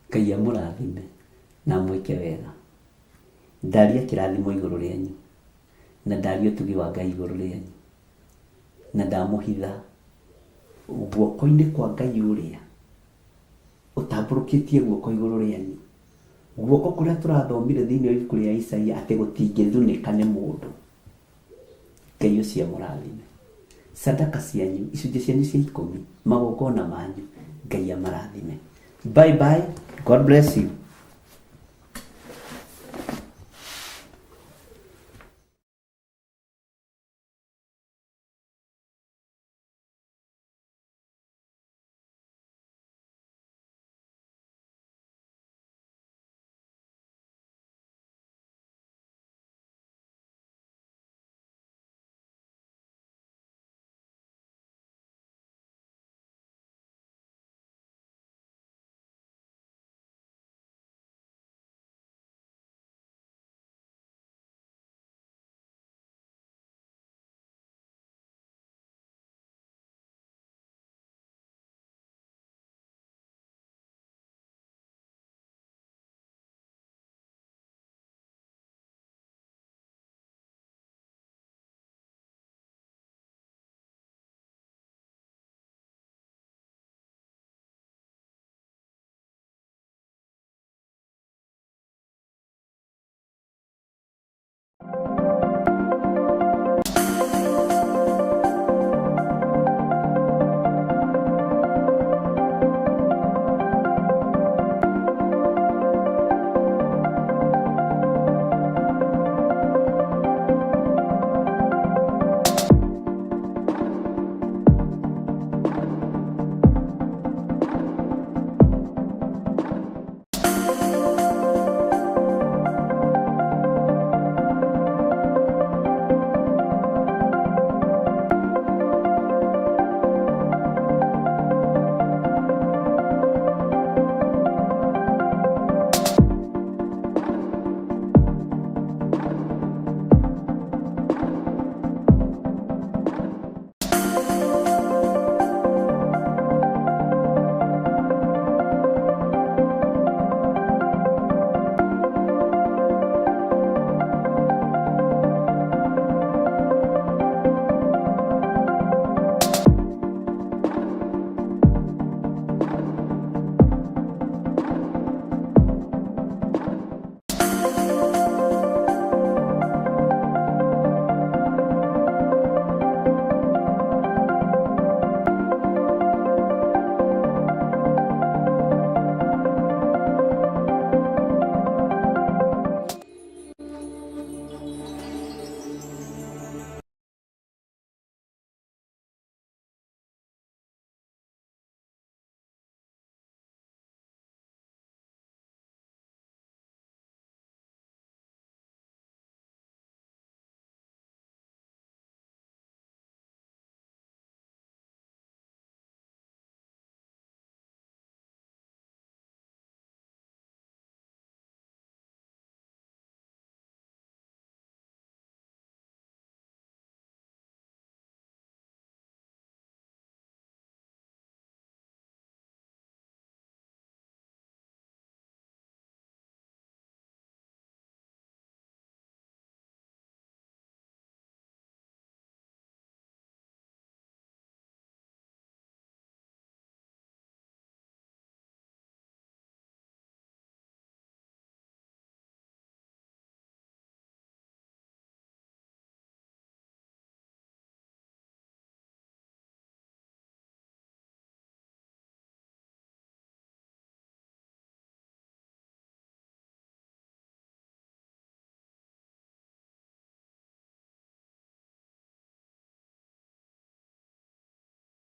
Ngai amũrathime na amwĩke wega. Ndaria kĩrathimo igũrũ rĩanyu na ndaria ũtugi wa Ngai igũrũ rĩanyu na ndamũhitha guoko-inĩ kwa Ngai ũrĩa ũtambũrũkĩtie guoko igũrũ rĩanyu. Guoko kũrĩa tũrathomire thĩinĩ wa ibuku rĩa Isaia atĩ gũtingĩthunĩka nĩ mũndũ. Ngai ũcio amũrathime. Sadaka cianyu, icunjĩ cianyu cia ikũmi, magongona manyu, Ngai amarathime. Bye bye, God bless you.